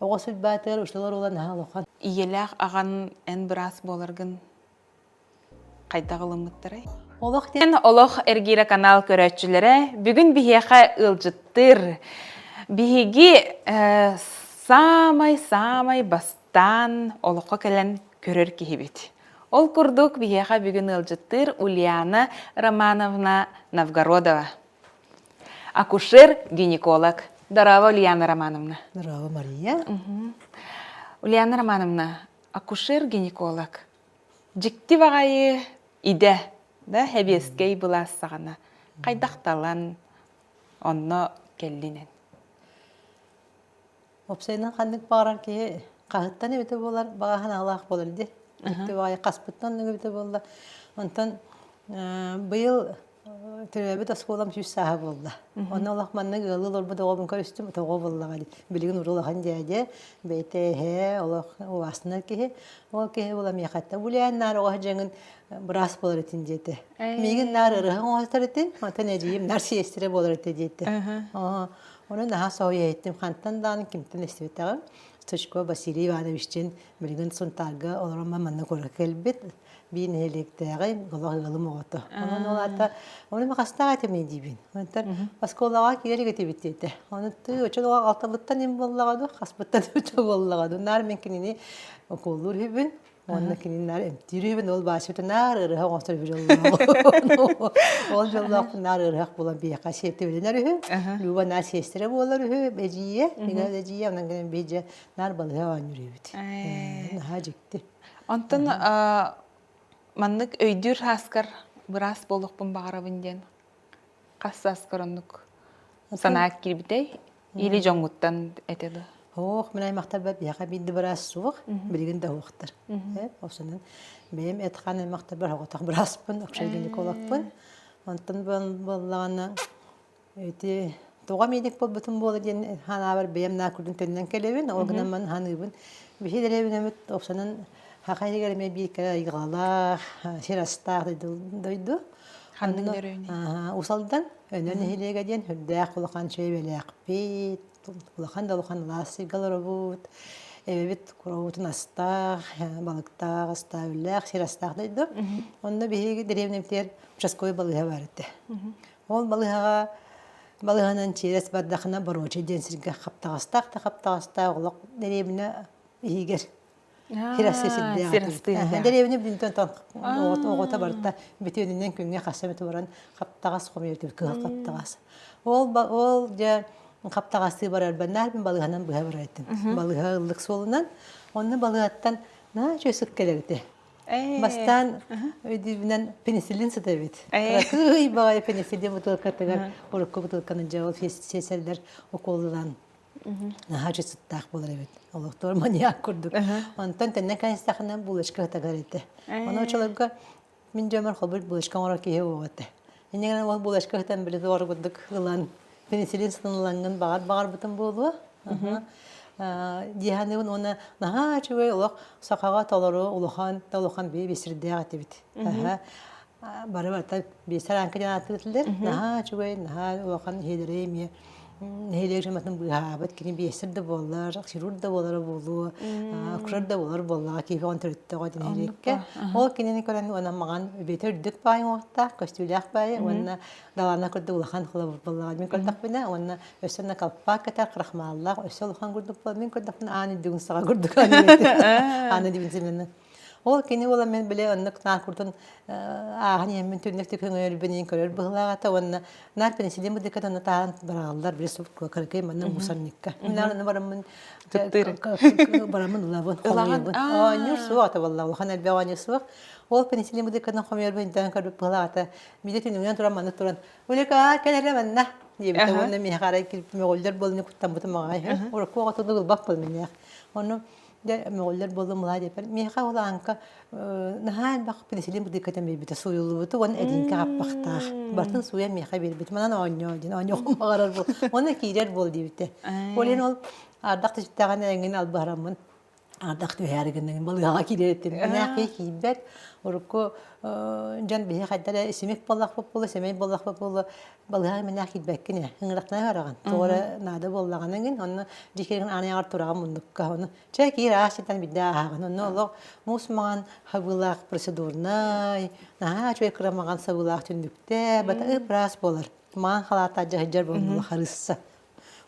Оҕо сүлбаатыгар учуутал оруола наһаа улахан. Ийэлээх аҕан эн быраас буоларгын хайдах ылыммыттарай? Олох диэн Олох эргиирэ канал көрөөччүлэрэ бүгүн биһиэхэ ыалдьыттыыр. Биһиги саамай-саамай бастаан олоххо кэлэн көрөр киһибит. Ол курдук биһиэхэ бүгүн ыалдьыттыыр Ульяна Романовна Новгородова. Акушер-гинеколог. Здорово, Ульяна Романовна. Здорово, Мария. Ульяна Романовна, акушер-гинеколог. Дьикти баҕайы идэ, да, сэбиэскэй былаас саҕана. Хайдах талан онно кэллинэн? Уопсайынан ханнык баҕарар киһи хаһыттан эбитэ буолар, баҕа санаалаах буолар дии. Дьикти баҕайы хаспыттан эбитэ буолла. Онтон быйыл төрөөбүт оскуолам сүүс сааһа буолла. Онно олох маннык ыалы олорбут оҕобун көрүстүм, тоҕо буоллаҕа дии. Билигин урут улахан дьээдьэ, бэйэтэ эһээ, олох убаастанар киһи. Ол киһи була миэхэттэ гуляйан наар оҕо дьэҥин быраас буолар этин диэтэ. Миигин наар ырыһа оҥостор этин, онтон эдьиийим наар сиэстэрэ буолар этэ диэтэ. Ону наһаа соһуйа иһиттим. Хантан даҕаны кимтэн истибэтэҕим. Стручков Василий Ивановичтыын билигин Сунтаарга олорон манна куоракка кэлбит. Биир нэһилиэктээҕи олох ыалым оҕото. Онон ол аата ону махастаах этим диибин. Онтон оскуолаҕа киирэр этибит диэтэ. Ону тыы очон алтабыттан им буоллаҕа ду, хаспыттан өтө буоллаҕа ду. Наар мен кинини укуоллуур үһүбүн. Уонна кини наар эмтиир үһүбүн, ол баасыта наар ыарыһах оҥостор үһү дьоллоох. Ол дьоллоохпун наар ыарыһах буолан биһиэхэ сиэттибилинэр үһү. Люба наар сиэстэрэ буолар үһү, эдьиийэ, миҥэ эдьиийэ, онон гынан биһи наар балыһа оонньуур үһүбүт. Наһаа дьикти. Онтон маннык өйдүүр сааскар быраас буолуохпун баҕарабын диэн хас сааскар оннук санаа киирбитэй? Или дьоҥҥуттан этэ да? Ох, мин аймахтарбар биһиэхэ биир да быраас суох, билигин да суохтар. Осунан бэйэм эт-хаан аймахтарбар соҕотох бырааспын, акушер-гинекологпын. Онтон буоллаҕына ити тоҕо медик буолбутум буола диэн ханаабар бэйэм наа курдун төннөн кэлэбин, ол гынан ман ханыыбын. Биһи дэриэбинэбит опсанан хаха иһигэр эмиэ биир кэрэ айылҕалаах, сир астаах дойду. Ханнык дөрүөнүй? Усалдан Өнөр нэһилиэгэ диэн үрдээх улахан чүөйбэлээхпит, улахан да улахан алаас сиргэ олоробут. Эбэбит куробутун астаах, балыктаах, астаабыллаах, сир астаах дойду. Онно биһиги дэриэбинэбитигэр участковай балыыһа баар этэ. Ол балыыһаҕа балыыһанан чиэрэс бардахына Боруочай диэн сиргэ хаптаҕастаах да хаптаҕастаах олох дэриэбинэ иһигэр Сир Дэриэбинэ бүтүнтэн оҕото барыта бүтүөнүнэн күҥҥэ хасса эмит баран хаптаҕас хомуйар кыһыл хаптаҕас. Ол ол дьэ хаптаҕастыы барарбар наар мин балыыһанан быһа барар этим. Балыыһа ыллык суолунан. Онно балыыһаттан наһаа үчүгэй сыт кэлэр этэ. Бастаан өйдүүбүнэн пенициллин сыта эбит. Кыракый баҕайы пенициллин бутылкатыгар урукку бутылканы дьэ ол сиэсэллэр укуоллаан Наһаа сыттаах буолар эбит. Олохтоор маньяк курдук. Онтон тэннэ кэнстэхинэ булочка ытагар этэ. Ону очолорго мин дьомор холбур булочка оҥорор киһи уоҕа этэ. Инньэ гынан ол булочка ытан били туор курдук ылан пенициллин сытын ылаҥҥын баҕар баҕарбытым буолуо. Дии саныыбын уонна наһаа үчүгэй олох сахаҕа толору улахан да улахан биир сирдээх этибит. Бары барыта биэсэр ааҥка диэн ааттыыр Наһаа үчүгэй, наһаа улахан иһэлэрэ эмиэ нэһилиэк дьонун быыһаабыт. Кини биэсэр да буоллар, хирург да буолара буолуо, акушер да буолар буоллаҕа киһи оҕон төрүттөҕө нэһилиэккэ. Ол кинини көрөн уонна маҕан бэйэтэ үрдүк баай уҥуохтаах, көстүүлээх баайы уонна далаана курдук улахан холобур буоллаҕа мин көрдөхпүнэ уонна өссө на колпак кэтэр крахмаллаах өссө улахан курдук буолла мин көрдөхпүнэ аан үрдүгүн саҕа курдук ааны дибин Ол кини буолан мин били оннук наар курдун ааһан иһэммин түннүк көҥөйөрбүн иин көрөр быһылаах этэ уонна наар пенициллин быдыкка онно таһан барааллар били кыргый манна мусорникка. Мин наар онно бараммын бараммын ылабын хомуйабын. Оонньуур суох ата буолла улахан элбэх оонньуур суох. Ол пенициллин быдыккатын хомуйарбын өйдөөн көрбүт быһылаах этэ. Биирдэ түннүгүнэн туран маннык туран Улика кэл эрэ манна диэбитэ уонна миэхэ арай мөҕүллэр буолан куттаммытым аҕай. Урукку оҕотун ылбат буолум миннээх. Ону Дьэ, мөҕүллэр буоллум мылаа диэппэр, миэхэ ол ааҥка наһаа элбэх пенициллин бытыыккатын биэрбитэ, сууйуллубуту уонна эдиҥкэ хаппахтаах. Барытын сууйан миэхэ биэрбит. Манан оонньоо диэн, оонньуохум баҕарар буол. Уонна киирэр буол диэбитэ. Ол иһин ол ардах түстэҕинэ эҥин албаһараммын. Ардах түһээри гынныгын балыыһаҕа киирэр этим. Мэнээххи киирбэт. Урукку дьон биһи хайда эрэ симик буоллахпыт буолуо, сэмэй буоллахпыт буолуо, балыыһаҕа мэнээх киирбэккин ээ. Ыҥырахтана бараҕын. Тоҕо эрэ наада буоллаҕына эҥин, онно дьиэ кэргэн аан айаҕар тураҕын муннукка. Ону чэ киир аас ситэн биирдэ ааһаҕын. Онно олох муус маҥан хабыылаах процедурнай, наһаа үчүгэй кыра маҥан сабыылаах түннүктэ, бата ып-ыраас буолар. Маҥан халааттаах дьаһайдьар буолла харысса.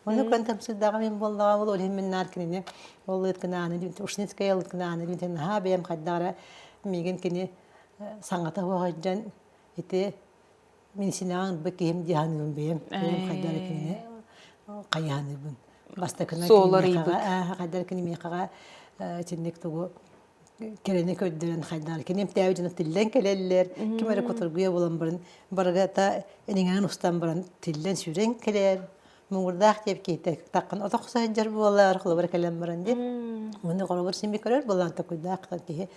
Ону көрөн тымсыйдаҕым иһин буоллаҕа ол иһин мин наар кинини ол ыыткынааны Ушницкая ылыткынааны диэн наһаа бэйэм хайдах эрэ миигин кини саҥата суох сылдьан ити мин синэҕин ылбыт киһим дии саныыбын бэйэм бэйэм хайдах эрэ кинини хайыһаныыбын бастакынан хайдах эрэ кини миэхэҕэ итинник тугу кэрэни көрдөрөн хайдах кини эмтээбит дьоно тиллэн кэлэллэр ким эрэ кутургуйа буолан баран барыгата иҥэҥин устан баран тиллэн сүүрэн кэлэр муҥурдаах диэп киһитэ таххан отох сылдьар буолар холобура кэлэн баран диэн уонна холобур син көрөр буолан токуйдаах киһи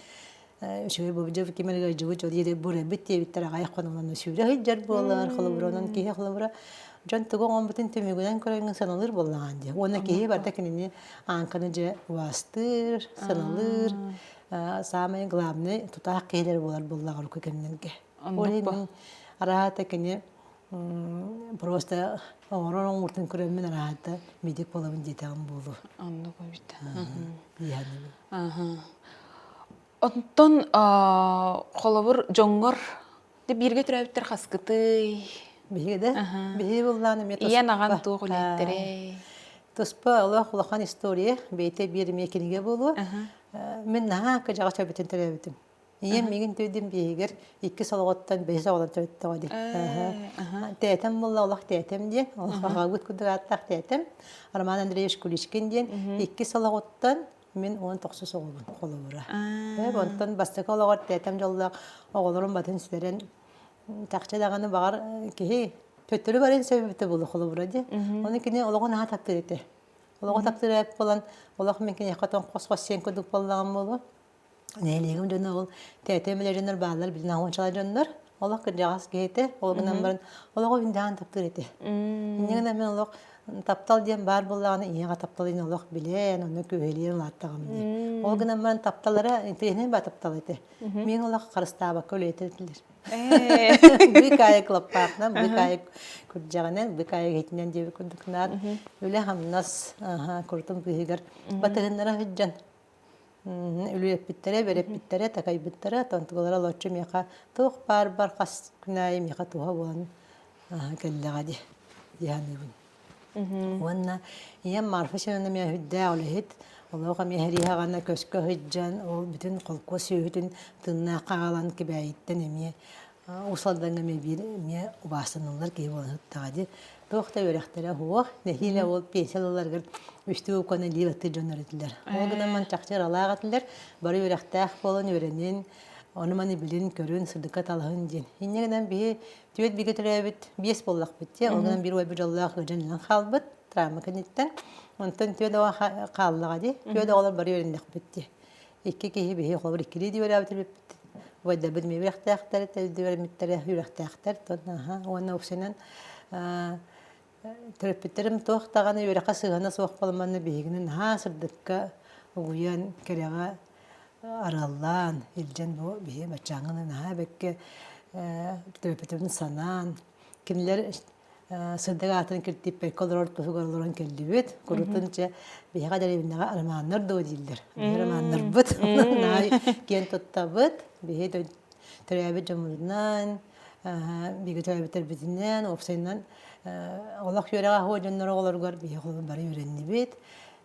үчүгэй буолбут ким эрэ ыалдьыбыт дьон диэри бурэбит диэбиттэр аҕайах хонугунан сүүрэ сылдьар буолар холобура онон киһи холобура дьон тугу оҥорбутун түмүгүнэн көрөҥҥүн сыаналыыр буоллаҕаан дии уонна киһи барыта кинини Ааҥканы дьэ убаастыыр, сыаналыыр, саамай главный тутаах киһилэр буолар буоллаҕа урукку кэмнэргэ. Ол иһин араата кини просто оҥорор оҥорбутун көрөммүн араата медик буолабын диэтэҕим буолуо. Оннук эбит. Онтон холобур дьоҥҥор Де бииргэ төрөөбүттэр хаскытый? Биһиги да? Биһиги буллаан эмиэ туспа. Ийэн аҕан туох үлэһиттэрэй? Туспа олох улахан история, бэйэтэ биир эмиэ кинигэ буолуо. Мин наһаа кыдьаҕа төрбүтүн төрөөбүтүм. Ийэм миигин төйдүм биэһигэр иккис олоҕуттан бэһис оҕолон төрөттөҕө дии. Тээтэм буолла олох тээтэм диэн, олох аҕабыт курдук ааттаах тээтэм. Роман Андреевич Куличкин диэн иккис олоҕуттан Мин 19 оҕобун холобура. Онтон бастакы олоҕор тээтэм дьоллоох оҕолорун батын сүтэрэн чахчы даҕаны баҕар киһи төттөрү барыан сөбүтэ буолуо холобура дии. Ону кини олоҕун аһа таптыыр этэ. Олоҕу таптыыр эбит буолан олох мин киниэхэ тон хос-хос сиэн курдук буоллаҕым буолуо. Нэһилиэгим дьоно ол тээтэм билэр дьоннор бааллар билин аҕынчалар дьоннор. Олох кырдьаҕас киһи этэ. Ол гынан баран олоҕу күндээн таптыыр этэ. Инньэ гынан мин олох таптал диэн баар буоллаҕына ийэҕэ таптал диэн олох билэн, онно күөһэлиэн улааттаҕым дии. Ол гынан баран тапталара интэриэһинэй баа таптал этэ. Мин олох харыстаабакка үлэйтэр этилэр. Быыкаайык лаппаахынан, быыкаайык күрдьэҕинэн, быыкаайык иһитинэн диэбит курдук наар үлэ-хамнас курутун быыһыгар батыһыннара сылдьан Үлүөппүттэрэ, бэрэппиттэрэ, такайбыттара, онтугалара олоччу миэхэ туох баар бар хас күн аайы миэхэ туһа буолан кэллэҕэ дии дии саныыбын. Уонна ийэм Марфа Семеновна эмиэ сүрдээх үлэһит, олох эмиэ сэрииһэҕинэ көскө сылдьан, ол бүтүн холкуос сүөһүтүн тыыннаахха аҕалан Кэбээйиттэн эмиэ Уус Алдаҥҥа эмиэ биир эмиэ убаастаныллар киһи буолан сыттаҕа дии. Туох да үөрэхтэрэ суох. Нэһиилэ ол пенсия ылалларыгар үстүү уканы илии баттыыр дьоннор этилэр. Ол гынан ман чахчы ыралаах этилэр. Бары үөрэхтээх буолан үөрэнин, ону-маны билин, көрүн, сырдыкка талаһын диэн. Инньэ гынан биһи түөрт бииргэ төрөөбүт биэс буоллахпыт дии. Ол гынан биир уойбут дьоллоох ыалдьан өлөн хаалбыт травма кэнниттэн. Онтон түөрт оҕо хааллаҕа дии. Түөрт оҕолор бары үөрэннэхпит дии. Икки киһи биһи холобур иккилии дии үөрээбит эбиппит. Убайдарбыт эмиэ үөрэхтээхтэр, үөрэммиттэрэ үөрэхтээхтэр. Уонна уксунан төрөппүттэрим туох даҕаны үөрэххэ сыһыана суох буолан биһигини наһаа сырдыкка угуйан, кэрэҕэ арыаллаан илдьэн бу биһи баччааҥҥыны наһаа бэккэ төрөппүттэрбин санаан кинилэр сырдык аатын киртиппэккэ олорор туһугар олорон кэллибит. Курутун чэ биһиэхэ дэриэбинэҕэ романнар дуо дииллэр. Биһи романнарбыт. Наһаа киэн туттабыт. Биһи төрөөбүт дьоммутунан, биһиги төрөөбүттэрбитинэн, уопсайынан олох үөрэҕэ аһыа дьоннор оҕолоругар биһиги бары үөрэннибит.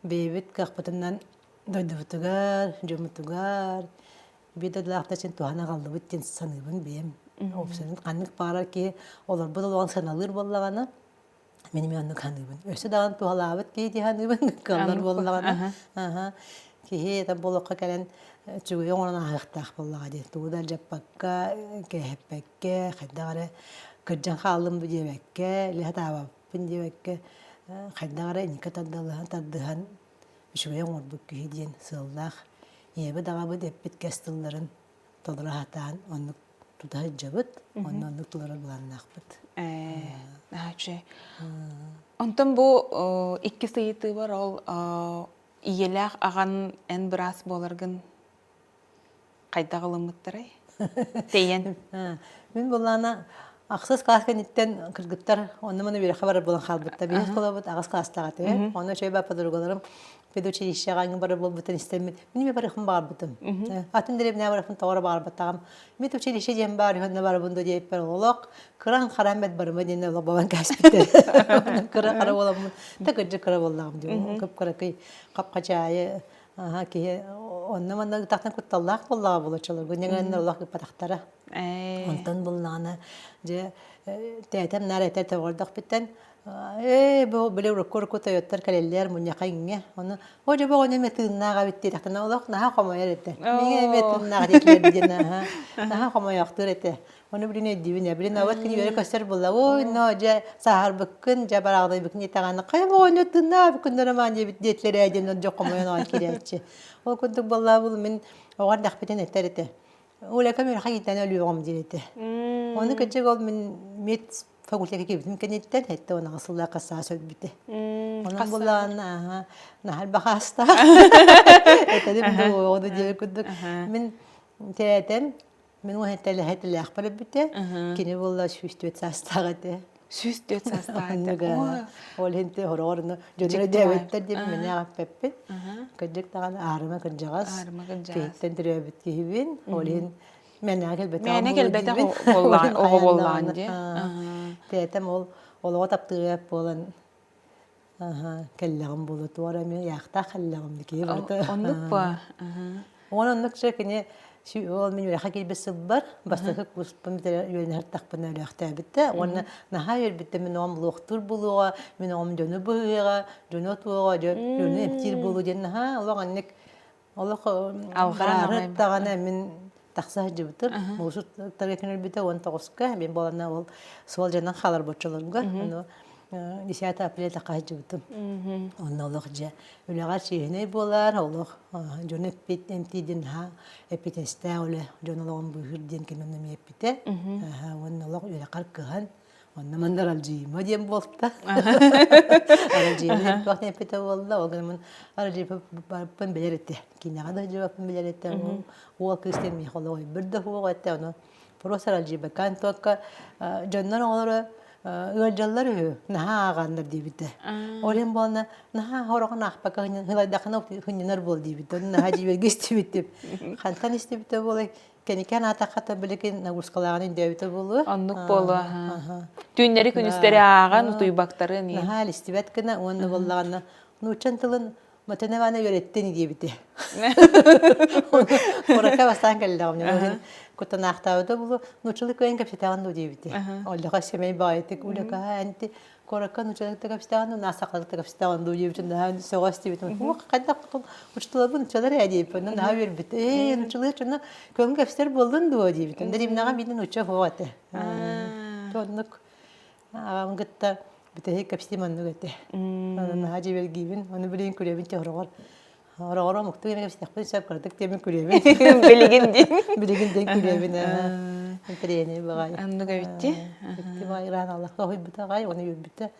Бэйэбит кыахпытынан дойдубутугар, дьоммутугар биир дойдулаахтар син туһана аҕаллыбыт диэн саныыбын бэйэм. Уопсайынан ханнык баҕарар киһи олорбут олоҕун сыаналыыр буоллаҕына, мин эмиэ оннук саныыбын. Өссө даҕаны туһалаабыт киһи дии саныыбын, кыаллар буоллаҕына. Аха. Киһи это болоххо кэлэн үчүгэйи оҥорон ааһыахтаах буоллаҕа дии. Тугу да алдьаппакка, кээһэппэккэ, хайдах эрэ кырдьан хааллым бу диэбэккэ, илэ сатаабаппын диэбэккэ, хайдах эрэ инникэ тардылаһан тардыһан үчүгэй оҥорбут киһи диэн сыаллаах ийэбит аҕабыт эппит кэс тылларын толоро сатаан оннук тута сылдьабыт уонна оннук толорор былааннаахпыт. Ээ, Онтон бу иккис ыйытыыбар ол Ийэлээх аҕан эн быраас буоларгын хайдах ылыммыттарай? Тэйэн. Мин буоллаана ахсыс класс кэнниттэн кыргыттар онно-маны үөрэххэ барар буолан хаалбыттар. Биһиги оскуолабыт аҕыс класстаах этэ. Онно үчүгэй баар подругаларым педучилищеҕа аҥы барар буолбуттан истэммит мин эмиэ барыахпын баҕарбытым. Атын дэриэбинэҕэ барыахпын тоҕо эрэ баҕарбатаҕым. Медучилище диэн баар үһү онно барабын дуо диэбиппэр олох кыран харан бэт барыма диэн олох бабан кээспиттэр. Кыра хара буоламмын та кырдьык кыра буоллаҕым дии. Кып-кыракый хап-хачаайы аха киһи онно манна ытахтан кутталлаах буоллаҕа буолаччылар. Ньэҥэннэр олох ыппатахтара. Онтон буллаҕына дьэ тээтэм наар этэр тоҕордохпүттэн ээ бу били урукку урукку тойоттор кэлэллэр мунньаха иҥҥэ ону о дьэ бу оҕону эмиэ тыыннаах эбит диэтэхтэнэ олох наһаа хомойор этэ миигин эмиэ тыыннаах диэтилэр диэн наһаа наһаа хомойоохтуур этэ ону билин өйдүүбүн ээ билин абат кини үөрэ көстөр буолла ой но дьэ сааһарбыккын дьэ бараҕдайбыккын диэтэҕинэ хайа бу оҕонньор тыыннаах эбиккин роман диэбит диэтилэр ээ диэн дьэ хомойон оҕон киирээччи ол курдук буоллаа бул мин оҕо эрдэхпитин этэр этэ Оля миэхэ иитэн өлүөҕүм диир этэ. Ону кырдьык ол мин мед факультекка киирбитим кэнниттэн сэттэ уон аҕыс сыллаахха саас өлбүтэ. Онон булаан наһаа элбэх аастаах. Этэрим да оҕо да диэбит курдук. Мин тээтэм мин уон этэлээхпэр өлбүтэ. Кини буолла 104 саастаах этэ. 104 саастаах этэ. Ол иһин хороҕор дьоннор өйдөөбөттөр диэн мин эҕэппэппин. Кырдьык даҕаны аарыма кырдьаҕас киһиттэн төрөөбүт киһибин. Ол иһин мээнэҕэ кэлбэтэх Мээнэ кэлбэтэх оҕо буоллаҕын дии. Тээтэм ол олоҕо таптыырыгар буолан кэллэҕим буолуо туора эмиэ ыйаахтаах кэллэҕим киһи барыта. Оннук ба. Уон оннук дьэ кини ол мин үөрэххэ киирбит сылбар бастакы курспун үөрэнэ өлөөхтөөбүттэ уонна наһаа үөрбүттэ мин оҕом луохтуур буолуоҕа мин оҕом дьону быһыаҕа дьону отуоҕа дьону эмтиир буолуо диэн наһаа олох аннык олох бараары даҕаны мин тахса сылдьыбытым муусуттарга көнөлбүтэ 19-ка мин буолана ол суол дьонон хаалар боччолорго ону 10 апреля тахха сылдьыбытым онно олох дьэ Үлэҕэ чиэһинэй буолар, олох дьону эппит эмтиирдин наһаа эппитинэстээх үлэ дьон олоҕун быыһыыр диэн кини онно эмиэ эппитэ. Уонна олох үөрэххэр кыһан, онно манна аралдьыйыма диэн буолта. Аралдьыйыма диэн туох эппитэ буолла, ол гынан аралдьыйбаппын билэр этэ. Киинэҕэ да сылдьыбаппын билэр этэ. Уол кыыс диэн миэхэ олох өйбөр да суох этэ. Ону Просто аралдьыйбакка Антокка дьоннор оҕолоро ыалдьаллар үһү, наһаа ааҕааннар диэбитэ. Ол иһин буолна наһаа хороҕун аахпакка хылайдахына хынньанар буол диэбитэ. Ону наһаа дьиибэргэ истибитим. Хантан истибитэ буолай кэникэн аатахха билигин нагрузкалааҕын өйдөөбүтэ буолуо. Оннук буолуо. Түүннэри күнүстэри ааҕан утуйбактарын. Наһаа илистибэт гына уонна буоллаҕына нууччан тылын Матина Ивановна үөрэттин диэбитэ. Куоракка бастаан кэллэҕим. Куттанаахтаабыта булу нууччалыы кыайан кэпсэтэҕин дуу диэбитэ. Оллоха сэмэй баҕайытык үлэкаһа энти куоракка нууччалык да кэпсэтэҕин дуу, наасакалык да кэпсэтэҕин дуу диэбитин наһаа сөҕө истибитим. Хайдах учталабын нууччалар ээ диэбиппин наһаа үөрбүт. Ээ нууччалыы чуну көҥүл кэпсэтэр буоллун дуо диэбитим. Дэримнэҕэ биирдэ нуучча суох этэ. Оннук Аҕам кытта бүтэһик кэпсиим оннук этэ. Ону наһаа дьиибэргиибин, ону билигин күлэбин те хороҕор. Хороҕор омуктуу гына кэпсиэхпин сөп, кыратык диэмин күлэбин. Билигин диэн. Билигин диэн күлэбин. Интэриэһинэй баҕайы. Оннук эбитти. Икки баҕайы ыраан Аллахха уһуйбута аҕай, ону үөрбүтэ,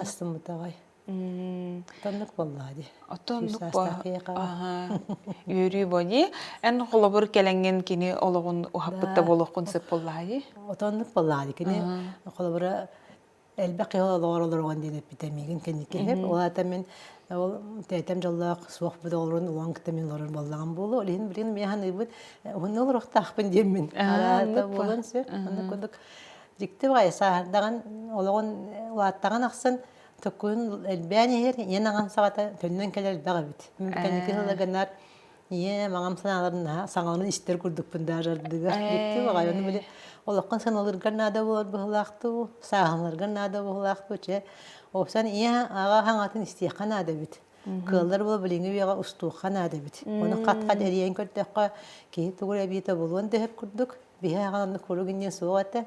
астыммыта аҕай. Оттоннук буоллаа дии. Оттоннук Үөрүү бо дии. Эн холобур кэлэҥҥин кини олоҕун уһаппыт да буолуоххун сөп буоллаа дии. Отоннук буоллаа дии. Кини холобура элбэх киһи олоҕор олороҕун диэн эппитэ миигин кэнники иһэр. Ол аата мин ол тээтэм дьоллоох суох бу олорун улахан кытта мин олорор буоллаҕым буолуо. Ол иһин билигин мин саныыбын уһунна олоруохтаахпын диэммин. Араата буолан сөп. Оннук курдук дьикти баҕайы сааһырдаҕын олоҕун улааттаҕын ахсын Токкуйун элбээн иһэр, ийэн аҕам саҕата төннөн кэлэр элбэх эбит. Мин кэнники сылларганнар ийэм аҕам санааларын наһаа саҥаларын истэр курдукпун даже ардыгар. Дьикти баҕайы ону били олоххун саналыыргар наада буолар быһыылаах дуу, сааһыланаргар наада быһыылаах дуу, чэ уопсан ийэ аҕа хаҥатын истиэххэ наада эбит. Кыаллар буола билиҥҥи үйэҕэ устуохха наада эбит. Ону хат-хат эрийэн көрдөххө, киһи тугу эрэ эбиитэ булуон да сөп курдук. Биһи аҕан оннук курук инньэ суох этэ,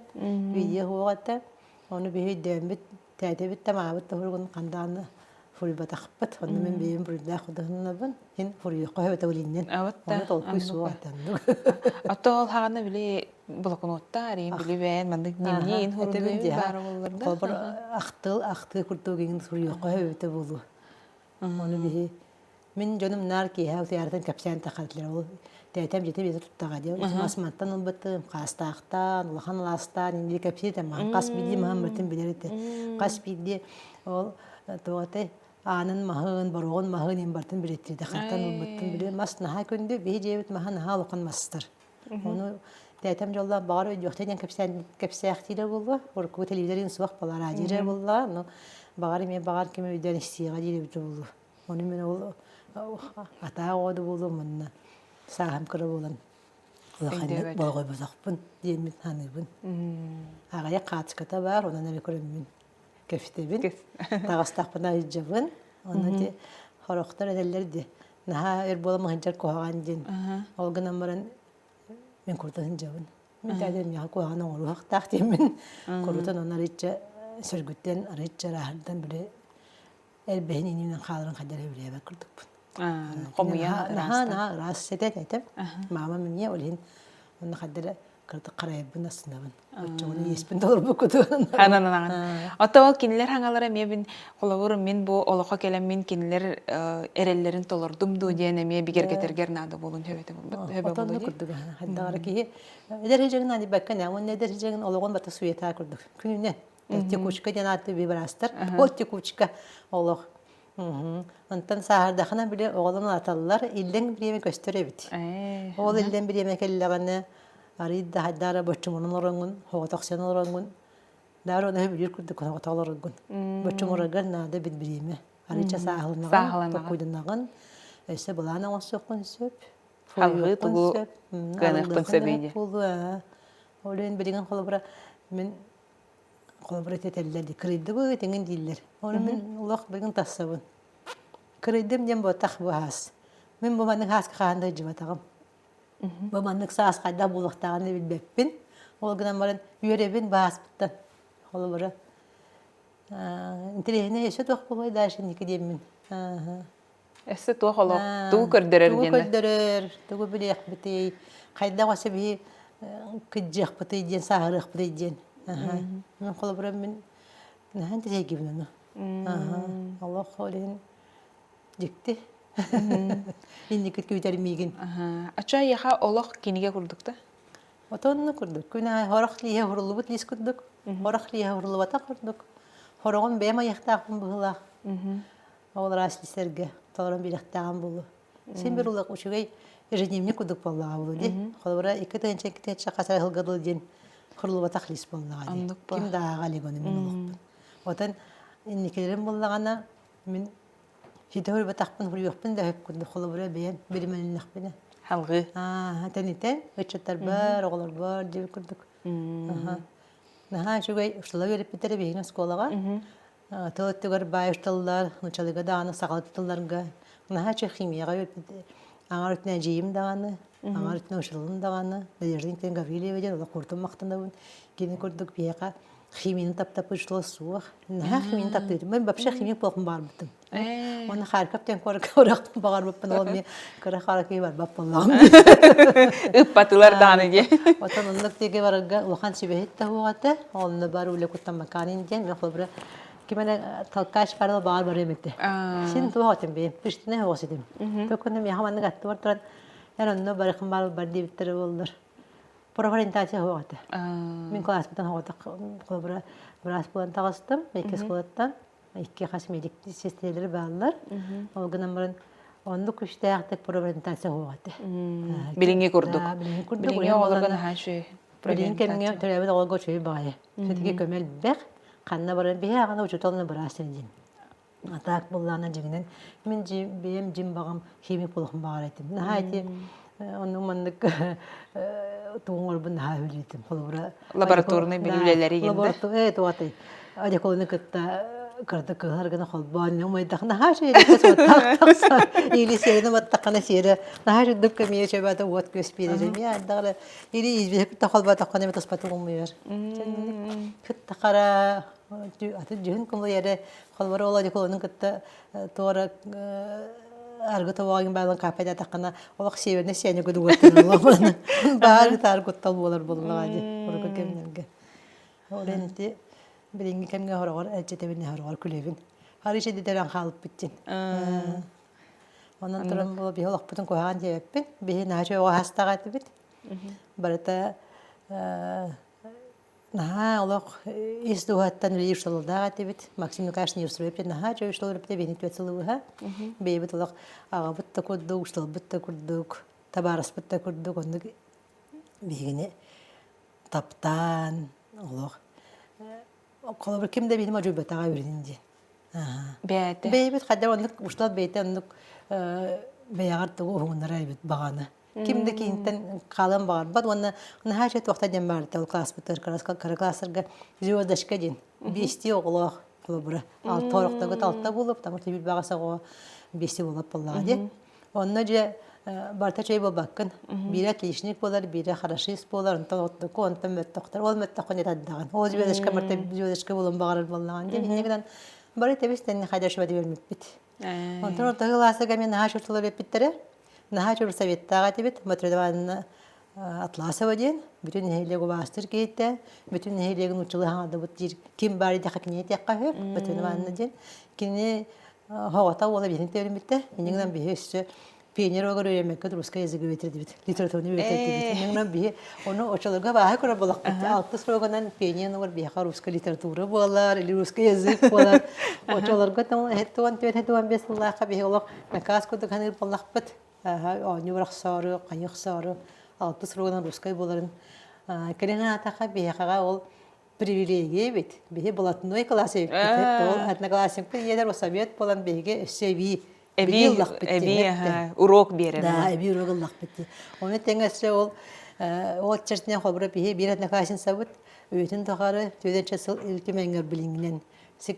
видео суох этэ. Ону биһи өйдөөммүт Тээтэбит да маабыт да суругун хандааны фуруйбатахпыт. Онно мин бэйэм буруйдаах худуһуннабын. Һин фуруйуохха сөбөтө билиннин. Ону толкуй суох этэн. Ото ол хаҕана били блокноттар, арыйын били бэйэн маннык дневнигин хуруйуй баара боллар да. Холбор ахтыл ахтыы курдук иҥин суруйуохха сөбөтө буолуо. Ону биһи. Мин дьонум наар киэһэ утуйаартан кэпсээн таххатылар. Ол тээтэм дьиэтэ биэтэ туттаҕа диэн. Мас мантан ылбытым, хаастаахтаан, улахан алаастаан инники кэпсиир этэ. Маһын хас биирдии маһын барытын билэр этэ. Хас биирдии ол туох этэй аанын маһын, боруогун маһын иһин барытын билэттиир этэ. Хантан ылбыттын билэр. Мас наһаа күндү. Биһи дьиэбит маһа наһаа улахан мастар. Ону тээтэм дьоллоох баҕар өйдүөхтэ диэн кэпсээн кэпсээхтиирэ буолуо. Урукку телевизорын суох буолар, радио буоллаҕа. Ону баҕар эмиэ баҕар ким өйдөөн истиэҕэ диир эбитэ буолуо. Ону мин ол атаа оҕо буолуом манна сааһым кыра буолан улаханнык болҕойботохпун диэммин саныыбын. Аҕыйах хаачыката баар, онон эрэ көрөммүн кэпсэтэбин. Таҕыстахпына ыйдьабын. Онно ити хорохтор этэллэр дии наһаа өр буола сылдьар куһаҕан диэн. Ол гынан баран мин курутан сылдьабын. Мин тээтэм миэхэ куһаҕан оҥоруохтаах диэммин курутан оны арыычча сөргүттэн арыычча ырааһырдан били элбэһин иннинэн хааларын хайдах эрэ билээбэт курдукпун. Хомуйан Наһаа наһаа ыраас сэтэ этэ. Маамам эмиэ ол иһин онно хайдах эрэ кыратык харайарбын астынабын. Оччоҕуна иэспин толорбуккутун. Ханан Оттон ол кинилэр хаҥалара эмиэ мин холобур мин бу олоххо кэлэн мин кинилэр эрэллэрин толордум дуу диэн эмиэ бигэргэтэргэр наада буолун хөбөтө хөбө буолуо курдук хайдаҕара киһи эдэр хижэгин аадибакка нэ уонна эдэр хижэгин олоҕун бата суетаа курдук күнүнэн текучка диэн ааты вибрастар ол текучка олох Онтон сааһырдахына били оҕолорун аталлар иллэҥ бириэмэ көстөр эбит. Ол иллэҥ бириэмэ кэллэҕинэ арыый да хайдаара боччумунан олороҥҥун, соҕотохсуйан олороҥҥун, даара ону бүлүүр курдук соҕотох олороргун. Боччумураргар наада бит бириэмэ. Арыыча сааһыланаҕын, толкуйданаҕын, өссө былаан оҥостуоххун сөп, Халҕыы тугу кыаныахпын сөбүй диye. Ол иһин билигин холобура мин холобура этэллэр дии кырыйдыбыт эҥин дииллэр. Ону мин олох билигин тассабын. Кырыйдым диэн буотах бу аас. Мин бу маннык ааска хаһан да сылдьыбатаҕым. Бу маннык саас хайдах буолуохтааҕын да билбэппин. Ол гынан баран үөрэбин бааспыттан. Холобура интэриэһинэй өссө туох буолуой дальше инники диэммин. Өссө туох олох тугу көрдөрөр Тугу диэн көрдөрөр, тугу билиэхпитий, хайдах өссө биһи кыдьыахпытый диэн, сааһырыахпытый диэн. Мин холобура мин наһаа интэриэһиргибин ону. Олох ол иһин дьикти. Инникит күүтэр миигин. Ача эйиэхэ олох кинигэ курдук да? Отонну курдук. Күн аайы хорох лииһэ уһуруллубут лиис курдук. Хорох лииһэ уһуруллубатах курдук. Хороҕун бэйэм айахтаахпын быһыылаах. Ол ыраас лиистэргэ толорон биэрэхтээҕим буолуо. Син бир улах үчүгэй ежедневник курдук буоллаҕа буолуо дии. Холобура 2002 хас эрэ сылга дылы диэн хуруллубатах лиис буоллаҕа дии. Ким да ааҕа илик ону мин олохпун. Отон инникилэрим буоллаҕына мин ситэ суруйбатахпын суруйуохпун да сөп курдук холобура бэйэм биримэлиннэхпинэ. Халҕыы. Аа, тэнитэн ыччаттарбар, оҕолорбор диэбит курдук. Наһаа үчүгэй устала үөрэппиттэрэ биһигини оскуолаҕа. Тыл өттүгэр баай тыллар, нууччалыыга даҕаны, сахалыы тылларга наһаа үчүгэй химияҕа үөрпүт аҥар өттүнэн эдьиийим даҕаны, аҥар өттүнэн учууталым даҕаны, Надежда Никитина Гаврильева диэн олох куртум махтанабын. Кини курдук биһиэхэ химияны таптаппыт учуутала суох. Наһаа химияны таптыырым. Мен вообще химик буолуохпун баҕарбытым. Уонна Харьков диэн куоракка барыахпын баҕарбыппын, ол эмиэ кыра харакыы барбат буоллаҕым. Ыппатылар даҕаны диye. Отон оннук диэки барарга улахан сүбэһит да суох этэ. Онно бар үлэ куттаммакаанын диэн мен холобура ким эрэ толкач барыла баҕар барыам этэ. Син туох этим бэйэм, үстүнэ оҕус этим. Токуну миэхэ маннык аттыбар туран эн онно барыхын бар бар диэбиттэрэ буоллар. Профориентация суох этэ. Мин класспытан оҕотох холобура быраас буолан таҕыстым, икки школаттан икки хас медик сиэстэрэлэр бааллар. Ол гынан баран оннук күүстээхтик профориентация суох этэ. Билиҥҥи курдук. Билиҥҥи курдук. Билиҥҥи оҕолорго наһаа үчүгэй. Билиҥ кэмҥэ төрөөбүт оҕолорго үчүгэй баҕайы. Все-таки көмө элбэх. Ханна баран биһи аҕана учууталына быраас диэн. А так буоллаҕына дьиҥинэн мин бэйэм дьим баҕам химик буолуохпун баҕар этим. Наһаа ити оннук маннык тугуҥ наһаа үлүтүм. Холобура лабораторнай билүүлэлэри гинде. Туатай одеколону кытта кырдык кыһар гына холбоон умайдах наһаа үчүгэй суоттаах тахса или сиэрини баттаххана сиэрэ наһаа үчүгдүк кэмиэ чөбөтө уот күөс биэрэр эмиэ ардаҕара или избиһэ кытта холботоххона эми таспаты умуйар кытта хара аты дьүһүн кумуйары Холобура ол одеколонун кытта туора аргы тобоҕун баалан каапайдаатаххына олох северный сиэни гудугуттан баар таар куттал буолар буоллаҕа дии урукку кэмнэргэ. Ол ити билиҥҥи кэмҥэ хороҕор элчэтэбин хороҕор күлэбин. Харыч эдитэрэн хаалыппыт дин. Онон туран була биһи олохпутун куһаҕан диэбэппин. Биһи наһаа үчүгэй оҕо аһастаах этибит. Барыта наһаа олох ис дууһаттан үлэлиир сололоох этибит. Максим Николаевич Неустроев диэн наһаа үчүгэй учуутал эбит биһини түөрт сылы быһа. Бэйэбит олох аҕабыт да курдук, учууталбыт да курдук, табаарыспыт да курдук оннук биһигини таптаан олох холобур ким да биһини модьуйбатаҕа үрүнүн диэн. Бэйэтэ. Бэйэбит хайдах оннук учуутал бэйэтэ оннук бэйэҕэр тугу уһугуннарар эбит баҕаны. Ким да киинтэн хаалан баҕарбат уонна наһаа үчүгэй туохта диэн баарта ол класспытыгар кыра класстарга звездочка диэн биэстии оҕолоох холобура алта орохторго алта буолуо потому что билбэҕэс оҕо биэстии буолап буоллаҕа диэн онно дьэ барыта үчүгэй буолбаккын биирэ отличник буолар биирэ хорошист буолар онтон оттоку онтон мөттөхтөр ол мөттөххүн этэрдэҕин ол звездочка барыта звездочка буолуон баҕарар буоллаҕын диэн инньэ гынан бары тэбис тэнни хайда шыбады бермиппит онтон орто кылааска мен наһаа чуртулар эппиттэрэ Наһаа үчүгэй советтаах этибит. Матрена Ивановна Атласова диэн бүтүн нэһилиэк убаастыыр киһитэ, бүтүн нэһилиэгин нууччалыы хаҥардыбыт диир ким баар диэххэ кинини этиэххэ үһү Матрена Ивановна диэн. Кини оҕото уола биһини тэбилиммитэ. Инньэ гынан биһи өссө пионер оҕолор үөрэммэккэ русский язык үөрэтэрдибит, литератураны үөрэтэрдибит. Инньэ гынан биһи ону оччолорго бааһы көрөр буоллахпыт. Алтыс срогунан пионер оҕолор биһиэхэ русская литература буолар или русский язык буолар. Оччолорго 74-75 сыллаахха биһи олох Накаас курдук саныыр буоллахпыт. Оонньуу охсоору, хайы охсоору, алтыс ругунан русскай буоларын. Кэлин аатаха биһиэхэҕэ ол привилегия эбит. Биһи блатной класс эбиппит. Ол одноклассникпыт ийэлэр совет буолан биһиги өссө эбии эбии ыллахпыт эбии урок биэрэр. Да, эбии урок ыллахпыт дии. Ону тэҥэ өссө ол ол чертинэн холобура биһи биир одноклассницабыт үйэтин тухары түөдэнчэ сыл Ил Түмэҥҥэ билиҥҥинэн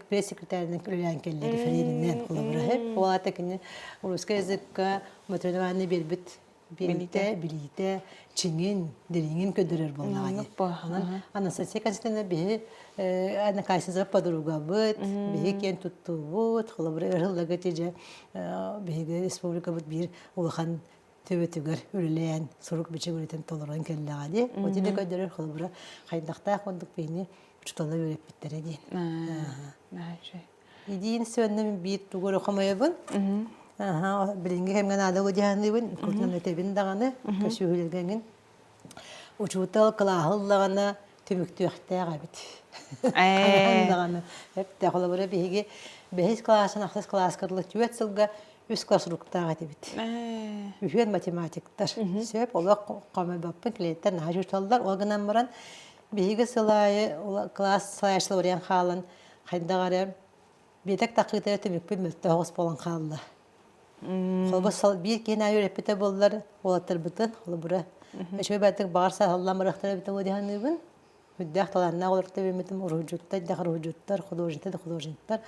пресс-секретарынан үлэлээн кэллэ референинэн холобура ол аата кини русский языкка Матрена Ивановна биэрбит билиитэ билиитэ чиҥин дириҥин көрдөрөр буоллаҕа дии онон Анастасия Константиновна биһи Анакасизова подругабыт биһи киэн туттуубут холобура өр сылларга дьэ биһиги республикабыт биир улахан төбөтүгэр үлэлээн сурук-бичик үлэтин толорон кэллэҕэ дии. Вот ити көрдөрөр холобура хайдахтаах курдук биһини учууталлар үөрэппиттэрэ диэн. Идиин сөннөм биир тугу эрэ хомойобун. Билиҥҥи кэмҥэ наада дии саныыбын, куртунан этэбин даҕаны, көсүүһүлэргэ эҥин. Учуутал кылааһы ыллаҕына түмүктүөхтээх эбит. Хайаан даҕаны. Эптэ холобура биһиги бэһис кылаасын ахсыс кылааска дылы түөрт сылга үс класс уруктаах этибит. Үһүөн математиктар. Сөп, олох хомойбоппун, клиенттэр наһаа учууталлар. Ол гынан баран биһиги сыл аайы класс салайааччылар барыйан хаалан хайдах эрэ биэтэк тахыыта түмүкпүт мөлтөх оҕус буолан хаалла. Холобур, биир киһи аайы үөрэппитэ буоллар уолаттарбытын, холобура, үчүгэй баҕайытык баҕар саһыллан барыахтара эбитэ буолуо дии саныыбын. Үрдээх талааннаах олорто биэрбитим уруһуйдьуттар да уруһуйдьуттар, художниктар да художниктар,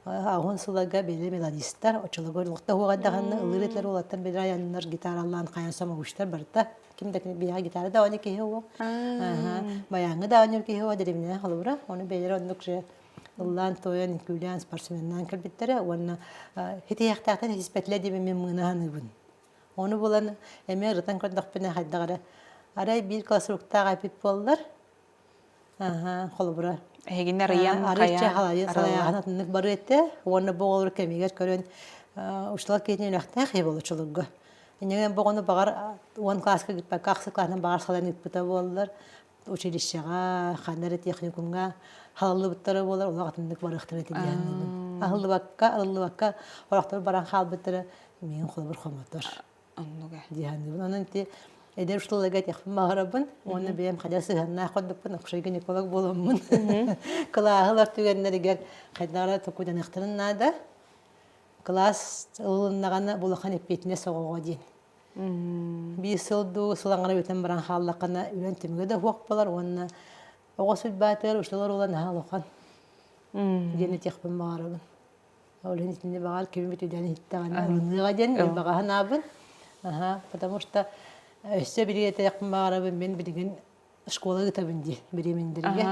аҕыһын сылларга бэйэлэрэ мелодистар, оччолорго олохто уһуоҕайдаҕына ыллыыр этилэр уолаттар бэйэлэрэ айаннар гитаралаан хайан самогучтар барыта. Ким да биһиэхэ гитара да оонньуур киһи уох. Баяҥҥа да оонньуур киһи уох дэриэбинэ холобура. Ону бэйэлэрэ оннук же ыллаан-туойан, үҥкүүлээн, спортсменнаан кэлбиттэрэ уонна хитиһиэхтээхтэн хитиспэтилэр диэбин мин мыына саныыбын. Ону булан эмиэ ырытан көрдөхпүнэ хайдах эрэ арай биир классруктаах эпит буоллар холобура Эһигини арыйан арыйча салайааһын атыннык барыа этэ уонна бу оҕолор кэмигэр көрөн учуутал киһитин үөрэхтээх киһи буолучуларга иннигинэн бу оҕону баҕар уон кылааска ыыппакка ахсы кылааһынан баҕар салайан ыыппыта буоллар училищеҕа ханна эрэ техникумҥа халаллыбыттара буолар олох атыннык барыахтара этэ диэн аһыллыбакка арыллыбакка орохтор баран хаалбыттара миигин холобур хомотор оннуга дии саныыбын онон ити эдэр учууталларга этиэхпин баҕарабын уонна бэйэм хайдах сыһыаннаах курдукпун акушер гинеколог буоламмын кылааһы ылар түгэннэригэр хайдах эрэ токуйданыахтарын наада кылаас ылыннаҕына бу улахан эппиэтинэс оҕоҕо диэн Биир сыл дуу, сыл аҥара бүтэн баран хааллаххына, үлэн түмүгэ да суох буолар уонна оҕо сүлбаатыгар учуутал оруола наһаа улахан диэн этиэхпин баҕарабын. Ол иһин итинни баҕар кими бүтүдээн иһиттэҕинэ ылыныаҕа диэн мин баҕа санаабын. Аха, потому что өссө билигин этиэхпин баҕарабын, мин билигин школа ыытабын дии бириэмэндэргэ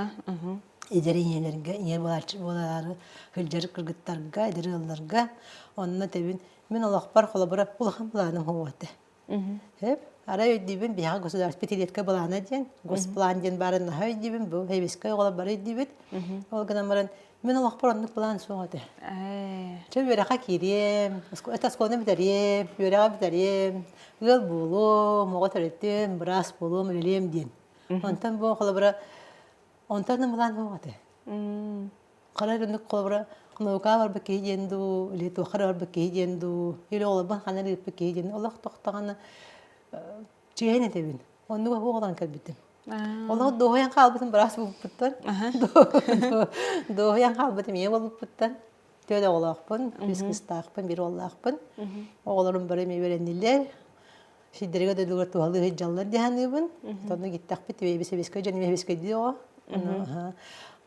эдэр ийэлэргэ ийэ буолаары сылдьар кыргыттарга эдэр ыалларга онно тэбин мин олохпор холобура улахан былааным суох этэ Сөп. Арай өйдүүбүн биһиэхэ государство пятилетка былаана диэн госплан диэн баарын наһаа өйдүүбүн бу хэбискэй оҕолор бары өйдүүбүт ол гынан баран. Мин олохпор оннук былаан суох этэ. Чэ үөрэххэ киириэм, это оскуоланы бүтэриэм, үөрэҕи бүтэриэм, ыал буолуом, оҕо төрөтүөм, быраас буолуом, үлэлиэм диэн. Онтон бу холобура онтон да былаан суох этэ. Хара оннук холобура наукаҕа барбыт киһи диэн дуу, или туохха эрэ барбыт киһи диэн дуу, или оҕолорбун ханна эрэ ыыппыт киһи диэн олох тохтоҕуна чиэһин этэбин. Оннук оҕолорон кэлбитим. Олох дуоһуйан хаалбытым быраас буолбуппуттан. Дуоһуйан хаалбытым ийэ буолбуппуттан. Түөрт оҕолоохпун, үс кыыстаахпын, биир уоллаахпын. Оҕолорум бары эмиэ үөрэннилэр. Сирдэригэр дойдугар туһалыы сылдьаллар дии саныыбын. Онно гиттэхпит бэйэбит сэбиэскэй дьон эмиэ сэбиэскэйдии оҕо.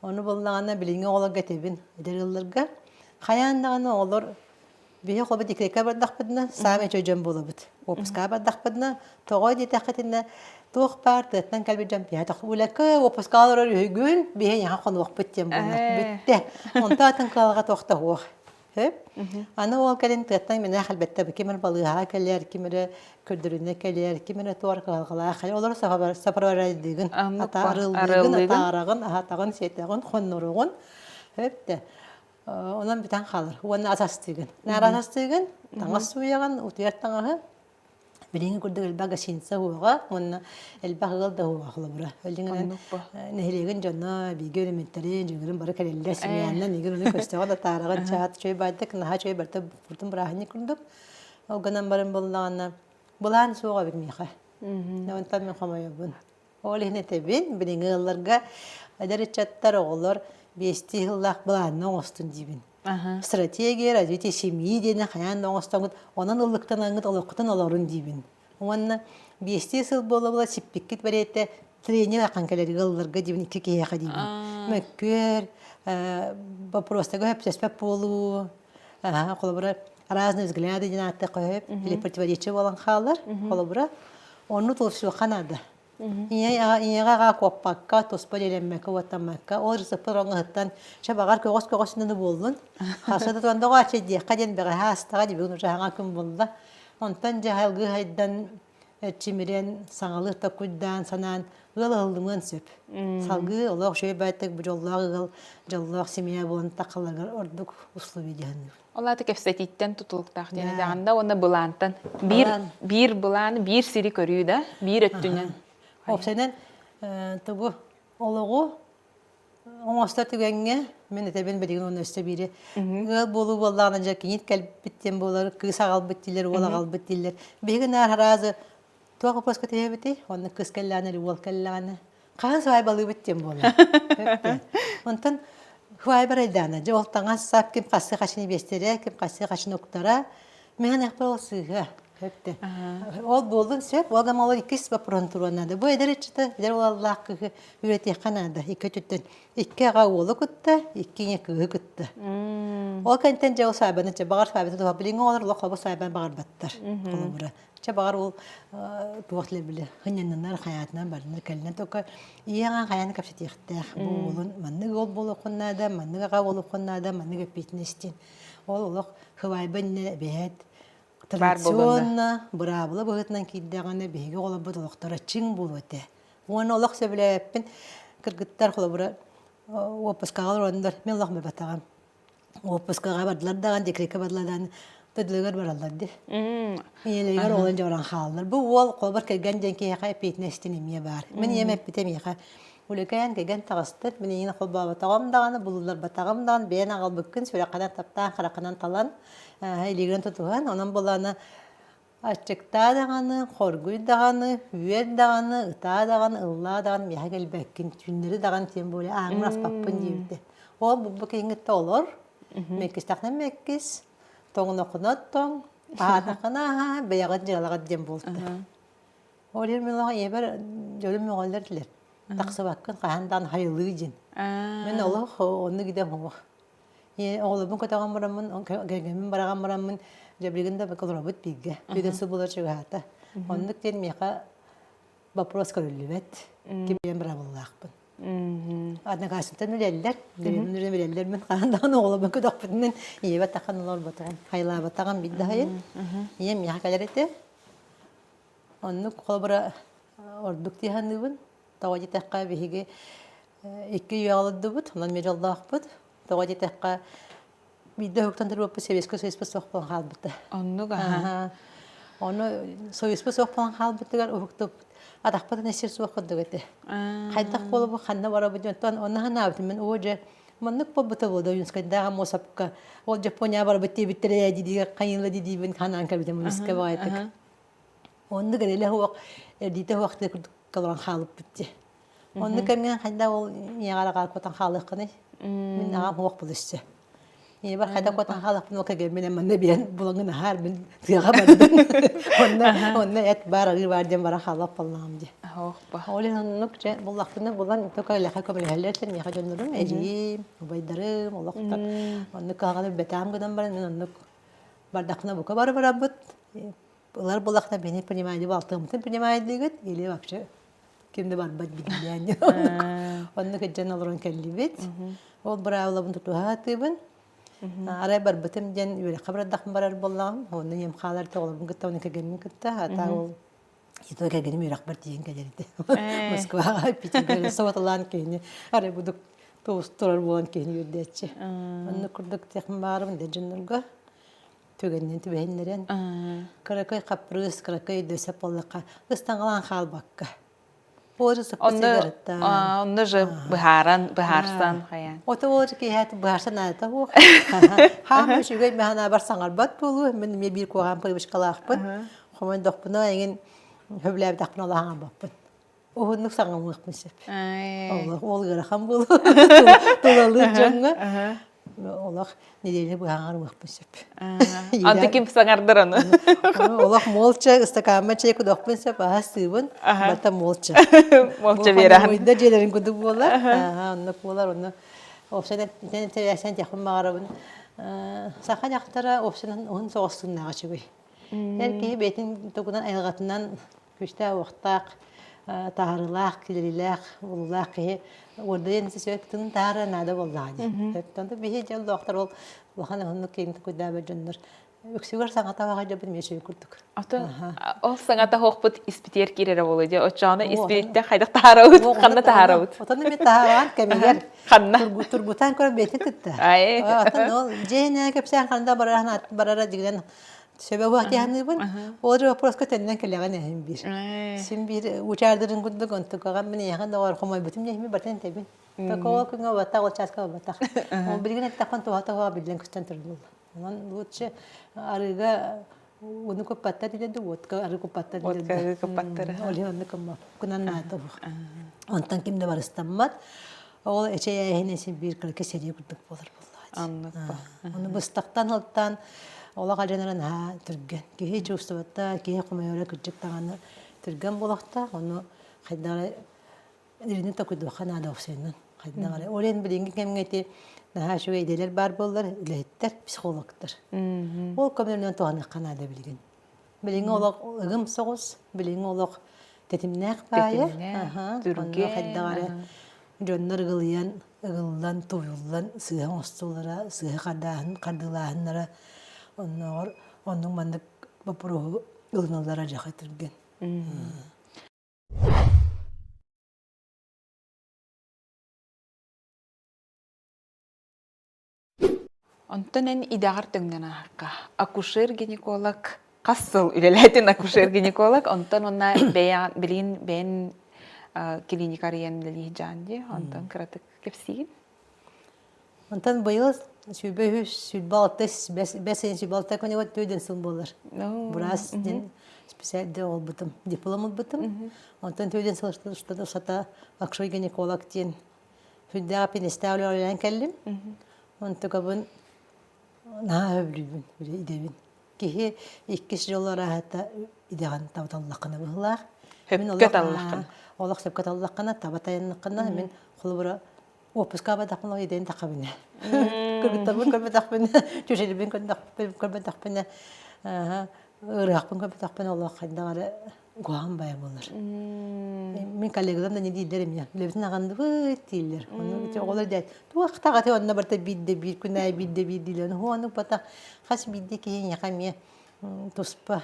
Ону буоллаҕына билиҥҥи оҕолорго этэбин, эдэр ыалларга хайаан даҕаны оҕолор Биһи холобур декреккэ бардахпытына, саамай үчүгэй дьон буолабыт. Уоппускаҕа бардахпытына, тоҕо диэтэххитинэ, туох баар тыаттан кэлбит дьон биһи үлэкэ уоппускаҕа олорор үһүгүн, биһи эйиэхэ хонуохпут диэн буолар. Бүттэ. Онто атын кыалга туох да суох. Сөп? Аны ол кэлин тыаттан мэнэ хэлбэттэ ким эрэ балыыһаҕа кэлэр, ким эрэ көрдөрүнэ кэлэр, ким эрэ туор кыһалҕалаах кэлэр. Олор сапарарайдыгын, атаарыллыгын, атаараҕын, аһатаҕын, сиэтэҕин, хонноругун. Сөп Онон бүтэн хаалар. Уонна ас астыыгын. Наар ас астыыгын, таҥас сууйаҕын, утуйар таҥаһы. Билиҥҥи курдук элбэх гостиница уоҕа уонна элбэх ыал да уоҕа холобура. Билиҥҥинэн нэһилиэгин дьоно, бииргэ үөрэммиттэрин, дьүөгэрин бары кэлэллэр, семьяннан игин ону көрсөҕө да таараҕын чаат чөй баайдык, наһаа чөй барыта курдун бырааһынньык курдук. Ол гынан баран буоллаҕына, былаан суоҕа эбит миэхэ. Онтон мин хомойобун. Ол иһин этэбин, билиҥҥи ыалларга эдэр ыччаттар, оҕолор биэстии сыллаах былаанна оҥостун диибин. Стратегия развития семьи диэни хайаан да оҥостоҥҥут, онон ыллыктанаҥҥыт олоххутун олорун диибин. Уонна биэстии сыл буола-буола сиппиккит бэриэтэ тренер ахан кэлэр ыалларга диибин икки киһиэхэ диибин. Мөккүөр, вопростарга сөпсөспөт буолуу, холобура, разные взгляды диэн ааттаах хөп, или противоречие буолан хаалар, холобура, онну тулсуохха наада. Ийэҕэ аҕа куоппакка, туспа дьэлэммэккэ, уоттаммакка, ол рецепт оҥоһуттан, чэ баҕар көҕүс көҕүсүнэн буоллун. Хаса да туондаҕа аччыйдиэххэ диэн бэҕэһээ астаҕа дии бүгүн уже хаҥа күн булла. Онтон дьэ салгыы хайдан чимирэн, саҥалыы токуйдаан санаан ыал ыһыллымыан сөп. Салгыы олох үчүгэй байтык бу дьоллоох ыал, дьоллоох семья буолан тахаларыгар ордук условия дьаһаныыр. Ол аата кэпсэтииттэн тутулуктаах диэн этэҕин да уонна былаантан. Биир биир былаан, биир сири көрүү да, биир өттүнэн. Уопсайынан тугу олоҕу оҥостор түгэҥҥэ мин этэбин билигин уонна өссө биири ыал буолуу буоллаҕына дьэ кинит кэлбит диэн буолар, кыыс аҕалбыт дииллэр, уол аҕалбыт дииллэр. Биһиги наар аразы туох вопроска түһэбитий? Онно кыыс кэллэҕинэ или уол кэллэҕинэ хаһан свайбалыыбыт диэн буолар. Онтон свайбар айдаана дьэ ол таҥас сап ким хасыы хачыны биэстэрэ, ким хасыы хачыны уктара. Миһэн эхпэр ол сыыһа. Хөптө. Ол буоллун сөп, ол гама ол иккис вопрос туруон наада. Бу эдэр ыччата, эдэр уоллаах кыыһы үөрэтиэххэ наада. Икки өттүттэн икки аҕа уолу кытта, икки ийэ кыыһы кытта. Ол кэнтэн дьэ ол свайбаны чэ баҕар свайбаны туһа билиҥҥи оҕолор олох хобу свайбан баҕарбаттар. Холобура. Чэ баҕар ол туох били хынньаннанар хайаатынан барынар кэлинэн только ийэҕэ хайаан кэпсэтиэхтээх бу уолун маннык уол буолуоххун наада маннык аҕа буолуоххун наада маннык эппиэтинэстин ол олох хыбайба иннэ эбэһээт традиционно быраабыла быһыытынан киирдэҕинэ биһиги оҕолорбут олохторо чиҥ буолуо этэ уонна олох сөбүлээбэппин кыргыттар холобура уоппускаҕа олороннор мин олох мөбатаҕым Уоппускаҕа бардылар даҕаны, декреккэ бардылар даҕаны дойдуларыгар бараллар дии. Ийэлэригэр оҕолорун дьоҕуран хааллар. Бу уол холобур кэргэн диэн киһиэхэ эппиэтинэстин эмиэ баар. Мин ийэм эппитэ миэхэ Үлэкээн кэргэн таҕыстыр, мин эйигин холбооботоҕум даҕаны, булулларбатаҕым даҕаны, бэйэн аҕалбыккын сүрэххинэн таптаан, хараххынан талан, илиигинэн тутуһан, онон буоллаҕына Аччыктаа даҕаны, хоргуй даҕаны, үөр даҕаны, ытаа даҕаны, ыллаа даҕаны миэхэ кэлбэккин, түүннэри даҕаны тем более ааҥҥын аспаппын диэбитэ. Ол бу киһиҥҥиттэ олор, мэккистэххинэ мэккис, тоҥноххуна тоҥ, аһаатаххына аһаа, бэйэҕит дьыалаҕыт диэн буолта. Ол иһин мин олох ийэбэр дьолум мөҕөллөр этилэр. Тахсыбаккын хаһан даҕаны хайылыы диэн. Мин олох оннук идэм суох. Оҕолорбун көтөҕөн бараммын, кэргэммин бараҕан бараммын, дьэ билигин да олоробут бииргэ. Бииргэ сыл буолар чугаһаата. Оннук диэн миэхэ вопрос көрүллүбэт. Ким билэн быраабыллаахпын. Одноклассниктан үлэллэр, дэриэбин үлэллэр мин хаһан даҕаны оҕолорбун көтөхпүтүнэн ийэбэр тахан олорботоҕум, хайылаабатаҕым биир да сайын. Ийэм миэхэ кэлэр этэ. Оннук холобура ордук дии саныыбын. Тоҕо диэтэххэ биһиги икки үйэ олордубут, онон мин дьоллоохпут. Тоҕо диэтэххэ, биирдэ уһуктан турбуппут Советскай Союзпут суох буолан хаалбыта. Оннук аха. Ону Союзпут суох буолан хаалбытыгар уһуктубут. Атахпытын сир суох курдук этэ. Хайдах буолабы, ханна барабыт диэн онтон онно санаабытым мин оо дьэ маннык буолбута буолуо Ойуунскайдааҕы Мосапка ол Дьоппуоньаҕа барбыт диэбиттэрэ дии хайыыла дии ханаан кэлбитим Москва баҕайытык. Оннук эрэлэ суох, эрдиитэ суох курдук олорон хаалыппыт дии. Оннук кэмҥэ хайда ол ийэҕэр аҕаар куотан хаалыаххыный? Мин аҕам суох был өссө. Ийэбэр хайда куотан хаалыахпын ол кэгэммин манна биэрэн булаҥын аһаар мин тыаҕа бардым. Онно онно эт баар арыы баар диэн баран хаалап буоллаҕым дии. Ол иһин оннук дьэ буллахпына булан только элэхэ көмөлөһөллөр этэ миэхэ дьоннорум эдьиийим, убайдарым олохтор. Оннук кыһалҕаны билбэтэҕим гынан баран мин оннук бардахпына бука бары барабыт. Ылар булахна бини принимай балтымытын принимайдыгыт или вообще ким да барбат билиэн оннук илдьэн олорон кэллибит ол быраабылабын тутуһа сатыыбын арай барбытым диэн үөрэххэ барардахпын барар буоллаҕым онно ийэм хаалар оҕолорбун кытта уонна кэргэммин кытта ата ол ито кэргэним үөрэхпэр тиийэн кэлэр этэ Москваҕа Питергэ сабаталаан киһини арай будук туус турар буолан киһини үөрдээччи оннук курдук тиэхин баарым да дьоннорго түгэнинэн түбэһиннэрэн кыракый хаппырыыс кыракый дөсөп буоллахха ыстаҥалаан хаалбакка Онно же быһааран быһаарсан хайаан Ото ол киһи быһаарсан наадата суох. Хаам үчүгэй маханаабар саҥарбат буолуу. Мин эмиэ биир куһаҕан привычкалаахпын. Хомойдохпуна эҥин сөбүлээбэтэхпинэ олох аҥарбаппын. Уһуннук саҥалыахпын сөп. Ол ыарахан буолуо. Тулалыыр дьоҥҥо олох нэдиэлэ быһаҕар ылыахпын сөп. Анты ким саҥардар ону? Олох молча ыстакаамма чэй кудохпун сөп, аһа сыыбын, барыта молча. Молча биэрэҕин. Муйда дьиэлэрин кудук буолар. Оннук буолар, онно опсен тэбээсэн тиэхпин баҕарабын. Саха дьахтара опсенан уһун соҕус сыннааҕа үчүгэй. Эр киһи бэйэтин тугунан айылҕатынан күүстээх-уохтаах, таһаарыылаах, килэрилээх, булуулаах киһи уордайан сөп тын таһаара наада буоллаҕа дии. Оттон биһи дьоллоохтор ол улахан уһуннук киэҥ тукуйдаабыт дьоннор үксүгэр саҥата баҕа дьобун эмиэ үчүгэй курдук. Атын ол саҥата хоохпут испитиэр киирэрэ буолуо дии. Оччоҕуна испириттэн хайдах таһаарабыт, ханна таһаарабыт? Отон эмиэ таһааран кэмигэр ханна тургутан көрөн бэйэтин кытта. Атын ол дьиэнэ кэпсээн ханна барара барара дигинэн Сөбө уох диэханыыбын. Ол же вопроска төннөн кэлэҕин эһин биир. Син биир учаардырын курдук онтукаҕа мин эйиэхэ доҕор хомойбутум диэхми бартын этэбин. Такого күҥҥэ убаттах ол чааска убаттах. Ол билигин эттэхпин туһата туһа биллэн көстөн турдулла. Онон лучше арыыга уну куппаттар диэн водка арыы куппаттар диэн. Водка арыы куппаттар. Ол иһин оннук кунан наата Онтон ким да барыстаммат. Ол эчэйээһин син биир кыракый сэрии курдук буолар буоллаҕа. Ону быстахтан ылтаан олох алдьанара наһаа түргэн. Киһи чувствовата, киһи хомойоро кырдьык даҕаны түргэн буолуохтаах. Ону хайдах эрэ ирини токуйдуохха наада уопсайынан. Хайдах эрэ. Ол иһин билиҥҥи кэмҥэ ити наһаа үчүгэй идэлэр баар буоллар, үлэһиттэр, психологтар. Ол көмөлөрүнэн туһаныахха наада билигин. Билиҥҥи олох ыгым соҕус, билиҥҥи олох тэтимнээх баайа. Түргэн. Хайдах эрэ дьоннор ыгылыйан, ыгыллан, тууйуллан сыыһа оҥостуулара, сыыһа хардааһын, хардыылааһыннара оннооҕор оннук маннык боппуруоһу ылыналлара дьаха түргэн. Онтон эн идэҕэр төҥнөн ааһыкка акушер-гинеколог хас сыл үлэлээтин акушер-гинеколог онтон уонна бэйэҕин билигин бэйэн клиника арыйан үлэлии дьаан дии онтон кыратык кэпсиигин Онтон быйыл 23 26 бэс ыйын 26 күнүгэр түөдэн сыл буолар. Быраас диэн специальный олбутум, диплом ылбытым. Онтон түөдэн сыл устата акушер-гинеколог диэн Сүрдээх пенистээх үлэлээн кэллим. Онтукабын наһаа сөбүлүүбүн, идэбин. Киһи иккис дьол арааһата идэҕин таба таллаххына быһыылаах. Сөпкө таллаххына. Олох сөпкө таллаххына, таба тайаннаххына, мин холобура уоппуска абатахпына ол идэни тахабына. Кыргыттарбын көрбөтөхпүнэ, чүчэлибин көрбөтөхпүнэ, ыарыһахпын көрбөтөхпүнэ олох хайдах эрэ куһаҕан баайа буолар. Мин коллегаларым да не дииллэр эмиэ. Үлэбитин аҕынныбыт дииллэр. Ону ити оҕолор дээт туох таҕаты онно барыта биирдэ биир күн аайы биирдэ биир дииллэр. Ону батах хас биирдии киһи эйиэхэ эмиэ туспа.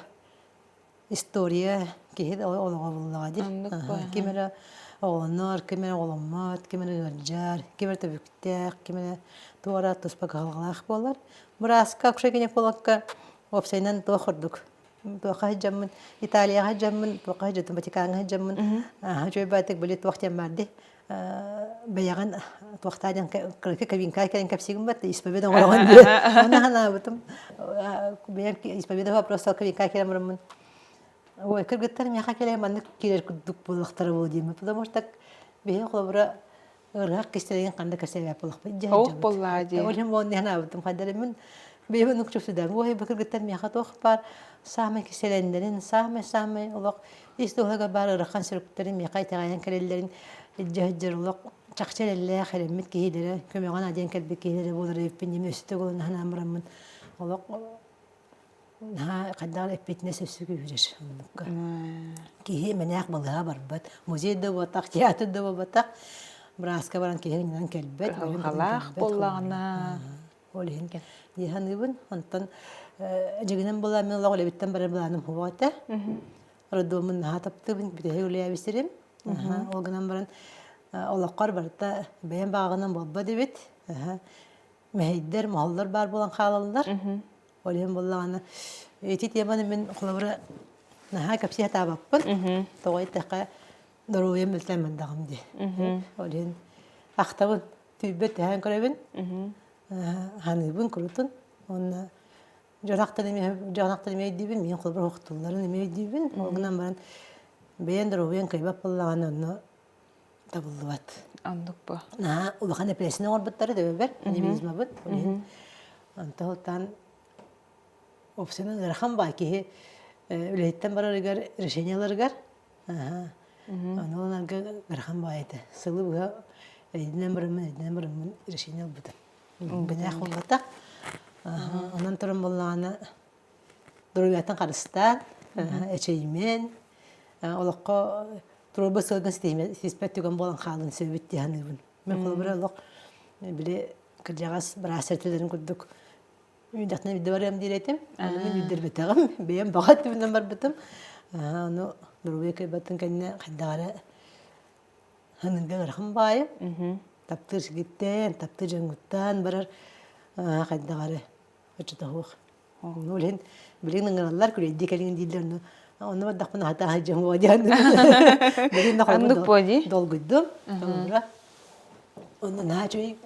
история киһи олоҕо буллаҕа дии. Оннук Ким эрэ оҕолонор, ким эрэ оҕоломмот, ким эрэ ыалдьар, ким эрэ түбүктээх, ким эрэ туора туспа кыһалҕалаах буолар. Бырааска, акушер-гинекологка уопсайынан туох курдук туохха сылдьаммын, Италияҕа сылдьаммын, туохха сылдьытым, Ватикаҥҥа сылдьаммын, үчүгэй баайтык били туох диэн баар дии бэйэҕин туохтаа диэн кыракый кабинкаҕа кэлэн кэпсиигин бат исповеда оҥороҕун диye Оны санаабытым бэйэм исповеда вопрос кабинкаҕа кэлэн бараммын ой кыргыттар миэхэ кэлэн маннык киирэр курдук буолуохтара буолуо диэммин потому что биһи холобура ыарыһах кистэлэҥин ханна кэсэбэп буолахпыт дьэ Оох буоллаа дии. Ол иһин буолан санаабытым хайдарыммын бэйэм оннук чувствуйдаам ой бу кыргыттар миэхэ туох баар саамай кистэлэннэрин саамай-саамай олох ис дууһага баар ыарахан сүрүктэрин миэхэ итэҕэйэн кэлэллэрин илдьэ сылдьар олох чахчы эрэллээх эрэммит киһилэрэ көмөҕө наадыйан кэлбит киһилэрэ буолар эбиппин диэн өссө төгүл санаан бараммын олох наһаа хайдах эппиэтинэс өссө күүһүрэр оннукка киһи мэнээх балыһа барбат музей да буолбатах театр да буолбатах бырааска баран киһи ыҥыран кэлбэт Кыһалҕалаах буоллаҕына Ол иһин дии саныыбын. Онтон дьигинэн буолан мин олох үлэбиттэн барар былааным суох этэ. Роддоммун наһаа таптыыбын, бүтэһик үлэлээбит сирим. Ол гынан баран олоххор барыта бэйэм баҕаҕынан буолбат эбит. Мэһэйдэр, моһоллор баар буолан хаалаллар. Ол иһин буоллаҕына ити теманы мин холобура наһаа кэпсии сатаабаппын. Тоҕо эттэххэ доруобуйам мөлтөөн бардаҕым дии. Ол иһин ахтабын, түүрбэт түһээн көрөбүн. Ханыыбын курутун уонна дьон эмиэ дьон эмиэ өйдүүбүн миин холобур охтулларын эмиэ өйдүүбүн ол гынан баран бэйэн доруобуйаҥ кыайбат буоллаҕына онно табыллыбат Оннук бу. Наһаа улахан эпэрээссийэни оҥорбуттара төбөбөр аневризмабыт ол иһин онтон ылтаан уопсайынан ыарахан баай киһи үлэһиттэн барарыгар решениеларыгар Аны ылынарга ыарахан баҕайы этэ. Сылы быһа эйдинэн бараммын, эйдинэн бараммын решение ылбытым. Бэнээх буолбатах. Онон туран буоллаҕына доруобуйаттан харыстаан, эчэйимэн, олоххо туруорбут сыалгын ситиспэт түгэн буолан хаалын сөбүт дии саныыбын. Мен холобура олох били кырдьаҕас быраас этилэрин курдук Үүндэхтэн үрдэ барыам диир этим. Ону мин үрдэрбэтэҕим. Бэйэм баҕа өттүбүнэн барбытым. Ону доруобуйа кыайбатын кэннэ хайдах эрэ ханыырга ыарахан баайым. Таптыыр сиргиттэн, таптыыр дьоҥҥуттан барар хайдах эрэ оччото суох. Ол иһин билигин ыҥыраллар, күлэйдии кэлиҥ дииллэр, ону онно бардахпына хата сылдьыам буо диэн. Билигин Оннук буо дии. долгуйдум. Холобура Онно наһаа үчүгэй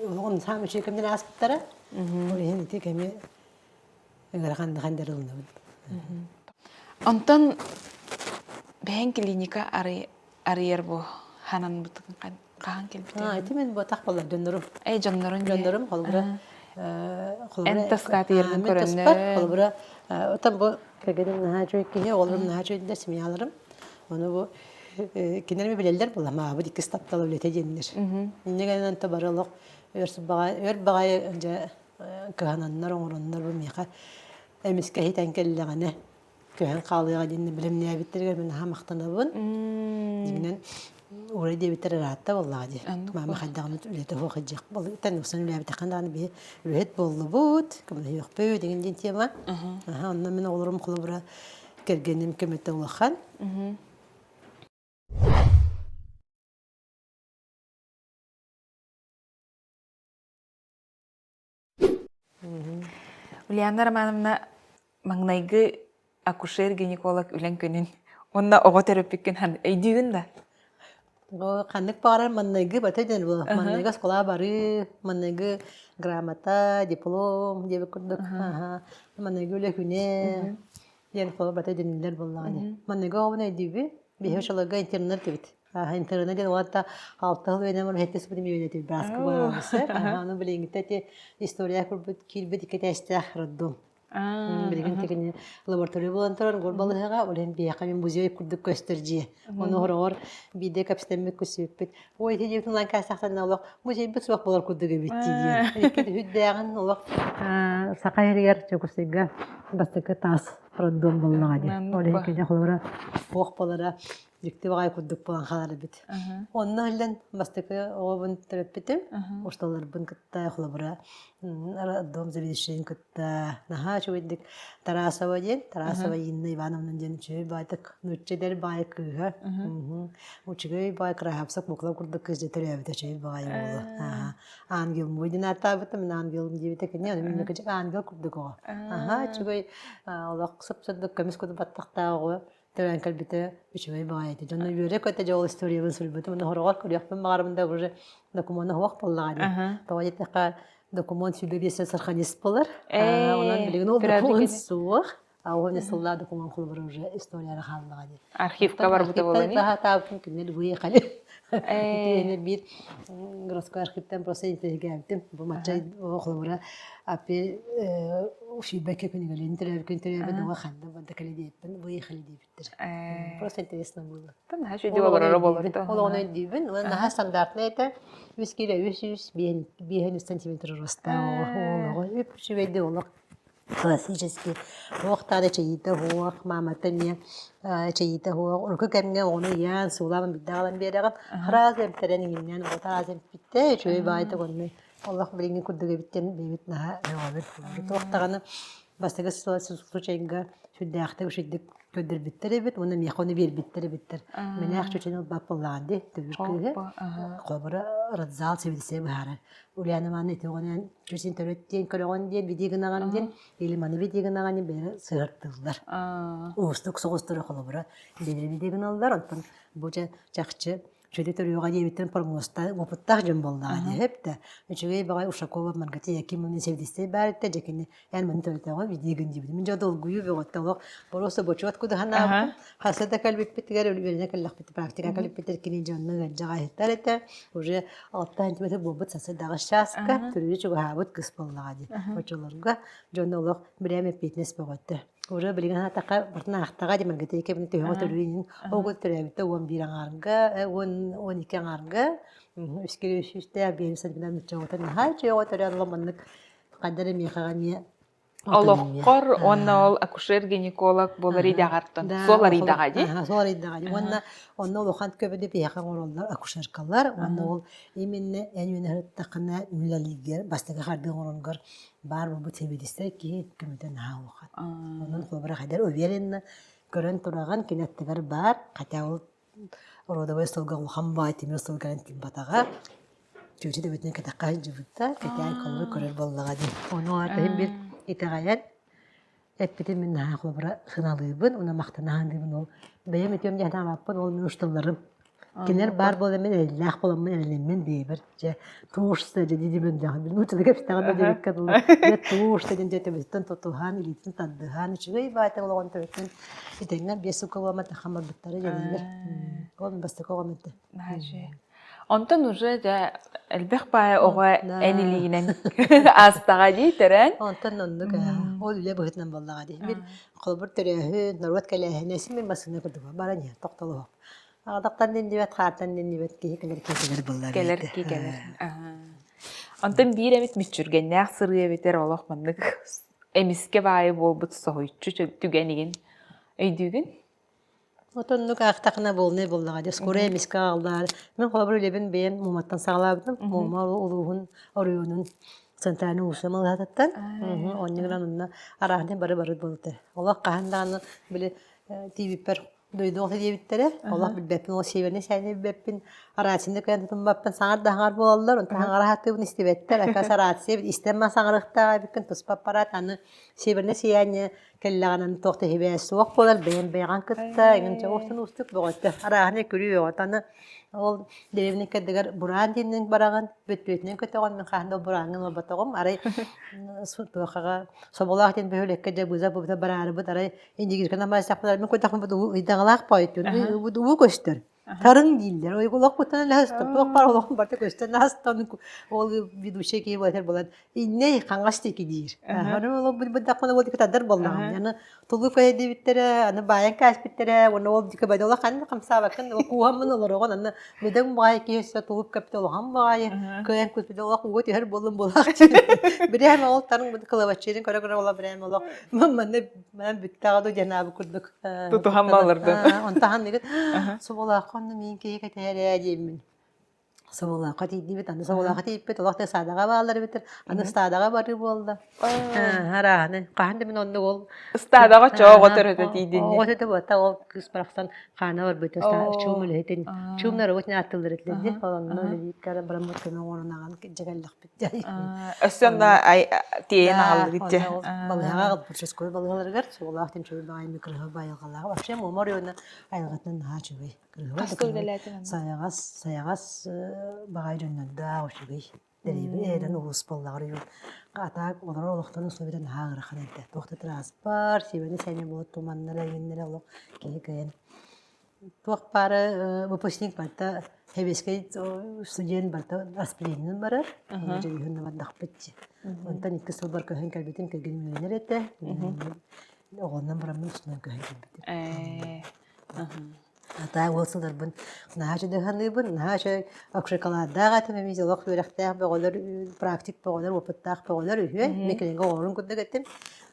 олоҕум саамай үчүгэй кэмнэр ааспыттара. Ол иһин ити кэми ыарахан да ылынабын. Онтон бэйэҥ клиника арыйар бу хананбытын хаһан кэлбитий? Ити мин буотах буолар дьоннорум. Эй дьоннорун Дьоннорум холобура Эн таскаатыйаргын көрөннөр. Холобура отон бу кэргэним наһаа үчүгэй киһи, оҕолорум наһаа үчүгэйдэр, семьяларым. Ону бу кинилэр билэллэр буолла маабыт иккис таптала үлэтэ диэннэр. Инньэ гынан то бары олох өр өр баҕайы дьэ кыһананнар оҥороннор бу миэхэ эмискэ иһитэн кэллэҕинэ көһөн хаалыаҕа диэн бэлэмнээбиттэригэр мин наһаа махтанабын. Дьиҥинэн уурай диэбиттэр ыраатта буоллаҕа дии. Маама хайдаҕына үлэтэ суох илдьиэх буолуттан уксан үлээбитэххин даҕаны биһи үлэһит буоллубут, көмөлөһүөхпүт деген диэн тема. Аха, онно мин оҕолорум холобура кэргэним көмөтө улахан. Ульяна Романовна маҥнайгы акушер-гинеколог үлэҥ күнүн уонна оҕо төрөппүккүн өйдүүгүн да? Ханнык баҕарар маннайгы бата диэн буолар. Маннайгы оскуолаҕа барыы, маннайгы грамота, диплом диэбит курдук. Маннайгы үлэ күнэ диэн холобур бата дэниллэр буоллаҕа дии. Маннайгы оҕобун өйдүүбүн. Биһи очолорго интернет эбит. Интернет диэн уонна алта сыл үөнэн баран сэттэ сыл үөнэтибит бааска буолаабысы. Аны билиҥҥитэ ити история курбут киирбит икки этээстээх роддом. Билигин тигини лаборатория буолан турар гор балыһаҕа, ол иһин биһиэхэ мин музей курдук көстөр дьиэ. Ону хороҕор биирдэ кэпсэтэммит күсүппүт. Ой, ити дьиэбитин ылан кээстэхтэринэ олох музейбыт суох буолар курдук эбит дии диэн. Икки үһүдээҕин олох Саха сиригэр Дьокуускайга бастакы таас роддом буоллаҕа дии. Ол иһин кини холобура туох буолара. Дьикти баҕайы курдук буолан хаалар эбит. Онно иһиллэн бастакы оҕобун төрөппүтүм. Усталарбын кытта холобура роддом заведующайын кытта наһаа үчүгэйдик Тарасова диэн, Тарасова Инна Ивановна диэн үчүгэй баайтык нуучча эдэр баай кыыһа. Үчүгэй баай кыраһаапса кукла курдук кыыс дьэ төрөөбүтэ үчүгэй баҕайы уолу. Ангел мой диэн ааттаабытым, мин ангелым диэбитэ кини, ону мин ангел курдук оҕо. Аха, үчүгэй олох сып-сырдык көмүс курдук баттахтаах оҕо төрөөн кэлбитэ үчүгэй баҕайы этэ. Дьонно үөрэ-көтө дьэ ол историябын суруйбутум. Уонна хороҕор көрүөхпүн баҕарабын да уже докумуона суох буоллаҕа дии. Тоҕо диэтэххэ докумуон 25 сарханист буолар. Онон билигин ол докумуон суох. А уонна сыллаа докумуон холобура уже историяра хааллаҕа дии. Архивка барбыта буолан. Таһаатаабытым кинилэр выехали. Итиэнэ биир городской архивтан просто интэриэһиргээбитим. Бу маччай холобура апи сүүрбэккэ күнүгэлин төрөөбүкүн төрөөбүт оҕо ханна барда кэлэ диэппин выехали диэбиттэр. Просто интересно было. Наһаа үчүгэй олороро буолар. Ол оҕону өйдүүбүн. Уонна наһаа стандартный этэ. Үс киилэ үс биэһин үс сантиметр ростаах оҕо. Үп үчүгэйдик олох классический туох даҕаны эчэйиитэ суох, маамата эмиэ эчэйиитэ суох. Урукку кэмҥэ оҕону ыйаан, суулаан биирдэ аҕалан биэрэҕин, араас эмтэрэн иҥиннээн оҕото араас эмпиттэ, үчүгэй баайдык онно олох билиҥҥи курдук эбит диэн бэйэбит наһаа мөҕөбүт. Туох даҕаны бастакы случайга сүрдээхтик үчүгдүк көрдөрбүттэр эбит уонна миэхэ ону биэрбиттэр эбиттэр. Мэнээх чүчүн ылбат буоллаҕын дии, төбүр кыыһы. Холобура, родзал сэбилисэ быһаарар. Ульяна Ивановна ити оҕонон чүчүн төрөт диэн көрөҕүн диэн видии гынаҕын диэн или маны видии гынаҕын диэн бэйэлэрэ сыһартыыллар. Уустук соҕустары холобура бэйэлэрэ видии гыналлар. Онтон бу чахчы Чөдө төрүөҕэ диэбиттэн прогнозта опыттаах дьон буоллаҕа дии сөп да. Үчүгэй баҕай Ушакова Маргарита Якимовна сэбилистэй баар этэ дьэ кини эн маны төрөтөҕө видии гын диэбитим. Мин дьэ долгуйуу бөҕөттө олох боруоста бочуот кудаһанаабытым. Хаса да кэлбиппитигэр үөрэнэ кэллэхпит практика кэлбиппитигэр кини дьонно ыалдьаҕа ыһыттар этэ. Уже 6 сантиметр буолбут сарсыардаҕы чааска төрүүрү чугаһаабыт кыс буоллаҕа дии. Оччолорго дьон олох брэм эппиэтинэс бөҕөттө. Уже билигин санаатахха бартын аахтаҕа дии Маргарита Якимовна төһөҕө төрүүр Оҕо төрөөбүтэ 11 аҥаарга, 10 12 аҥаарга үс киһи үстээх биэс сантиметр нучча оҕото наһаа үчүгэй оҕо төрөөн олох маннык хайда эрэ миэхэҕэ эмиэ Олоххор уонна ол акушер-гинеколог буолар идэҕэртэн суол арыйдаҕа дии. Суол арыйдаҕа дии. Уонна онно улахан көбүнү биһиэхэ оҥороллор акушеркалар. Уонна ол именно эн үөнэ сырыттаххына үлэлииргэр бастакы хардыы оҥоронгор баар буолбут сэбиэдиссэй киһи көмөтө наһаа улахан. Онон холобура хайдар уверенно көрөн тураҕын кини аттыгар баар хотя ол родовой сылга улахан баай тимир сыл кэлэн тимбатаҕа чүөчэ төбөтүнэн кэтэххэ сылдьыбыта кэтээн холобур көрөр буоллаҕа дии ону аата иһин бир итэҕэйэн эппитин мин наһаа холобура сыналыыбын уонна махтана саныыбын ол бэйэм үтүөм диэн санаабаппын ол мин усталларым Кинилэр баар буолан мин эрэллээх буоламмын эрэллэммин бэйэбэр дьэ туушса дьэ дидибин дьаһан нууччалыы кэпсэтэҕин да диэбиккэ дылы дьэ туушса диэн дьэ төбөтүттэн тутуһан илиитин тардыһан үчүгэй баайта олоҕун төбөтүн итэҥҥэ биэс сука буоламматахха барбыттара дьэлиилэр ол бастакы оҕом этэ. Онтон уже дьэ элбэх баай оҕо эн илиигинэн аастаҕа дии төрөөн. Онтон оннук ол үлэ быһыытынан буоллаҕа дии. Мин холобур төрөөһүн, норуот кэлээһинэ син мин массыына курдук баран иһэр тохтолоһо. Аҕатахтан диннибэт, хаартан диннибэт киһи кэлэр киһи кэлэр буолла Кэлэр киһи кэлэр. Онтон биир эмит мүччүргэннээх сырыы эбэтэр олох маннык эмискэ баайы буолбут соһуччу түгэнигин өйдүүгүн? Отоннук аахтахына буолнай буоллаҕа дии. Скоро эмискэ аҕаллаар. Мин холобур үлэбин бэйэм Муоматтан саҕалаабытым. Муома улууһун оройуонун центральный уулусса малаһатыттан. Онньугунан онно арааһынай бары-бары буолта. Олох хаһан даҕаны били тиийбиппэр дойду оҕото диэбиттэрэ. Олох билбэппин, ол северный сээни билбэппин, рацияны кыайан тутуммаппын, саҥар да саҥар буолаллар, онтон саҥара сатыыбын истибэттэр. Оказывается, рация истэн мас саҥарыахтаах эбиккин, туспа аппарат, аны северное сияние кэллэҕинэ туох да сибээс суох буолар, бэйэм бэйэҕин кытта, эҥин чэ охтун уустук бөҕөтө. Арааһынай күрүү бөҕөтө. Аны ол дэриэбинэ кэрдигэр бураан диэнинэн бараҕын, бүттүөтүнэн көтөҕүн, мин хаһан да бурааҥҥын олорботоҕум. Арай туохаҕа Соболоох диэн бөһүөлэккэ дьэ быыза быбыта бараарыбыт, арай Индигирка намаастахпытар мин куйдахпын уу ыйдаҥалаах пойтун уу көстөр. Тарыҥ дииллэр. Ой, олох куттанан аһастым. Туох баар олоҕум барыта көстөн аһастан ол ведущай киһи буолар буолан инней хаҥас диэки диир. Аны ол билбэтэхпинэ ол диэки тардар буоллаҕым. Аны тулу көйө диэбиттэрэ, аны баайан кээспиттэрэ, уонна ол диэки бэйдэ улахан хамсаабаккын кууһаммын олороҕун, аны бөдөҥ баҕайы киһи өссө тулуп көптө улахан баҕайы кыайан куспүтэ олох ууга түһэр буоллум буолаах бирэм ол тарыҥ кылабаччыйын көрө көрө ола бирэм олох манна манан бүттэҕэ ду диэн аабы курдук Тутуһан балырдын. Онтахан субулаахха онно миин киһи кэтэһэрээ диэммин. Соболооххо тиийдибит, аны Соболооххо тиийпит, олох да ыстаадаҕа бааллар эбиттэр. Аны ыстаадаҕа барыы буолла. Арааһаны, хаһан да мин оннук ол Ыстаадаҕа чоо оҕо төрөтө тиийдинни. Оҕо төрөтө буолта, ол кыыс барахсан хаана барбыта, чуум үлэһитин, чуумнар работ ааттыллар этилэр дии. Ол онно үлэлиир бараммыт көмө оҥорон аҕан дьэгэллэхпит. Өссө онно тиэйэн аҕаллыгыт дьэ. Балыһаҕа аҕалбыт участковай балыһаларыгар Соболоох диэн үчүгэй баҕайы микроһы айылҕалаах. Вообще Муома оройуона айылҕатынан наһаа үчүгэй. Хаска үлэлээтиҥ онно? Сайаҕас, сайаҕас баҕайы дьоннордоох үчүгэй дэриэбинэ эрэн улуус буоллаҕар үһү. Атаак олорор олохторун условията наһаа ыарахан этэ. Туох да транспорт, сибэни сэмэ буолар туманнара, иҥиннэрэ олох киһи кыайан туох баара выпускник барыта сэбиэскэй студент барыта распределенэн барар. Дьэ үһүн бардахпыт дии. Онтон икки сылбар көһөн кэлбитим кэргэним үөрэнэр этэ. Оҕоннон бараммын устунан көһөн кэлбитим. Атаа уол сылдарбын наһаа дьаныһаныыбын, наһаа үчүгэй шоколаддаах этим эмиэ олох үөрэхтээх бөҕөлөр, практик бөҕөлөр, опыттаах бөҕөлөр үһүө. Мин кинигэ оҕолорун курдук этим.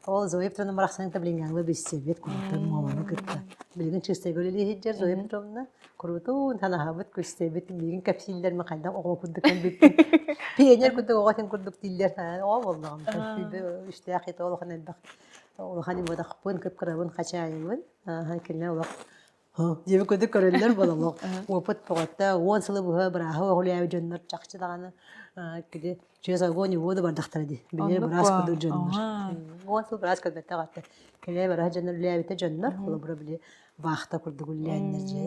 Ол Зоя Петровна барахсан билиҥҥээҥҥэ билсибит курутун Муоманы кытта. Билигин чыыстайга үлэлии сылдьар Зоя Петровна курутун танаһабыт, күстэбит, миигин кэпсииллэр мин хайдах оҕо курдук кэлбиппин. Пионер курдук оҕо этин курдук дииллэр. Оҕо буоллаҕым. Үстээх ити улахан элбэх улахан ибодахпын, кып-кырабын, хачаайыбын. Кинилэр олох диэби курдук көрөллөр буолаллар. Опыт бөҕөтө, 10 сылы быһа бырааһы оҕулээбит дьоннор чахчы даҕаны кини через огонь и воду бардахтара дии. Билэр быраас курдук дьоннор. 10 сыл быраас көрбөттөх аты. Кэлээ быраас дьоннор үлээбитэ дьоннор, холобура били вахта курдук үллээннэр дьэ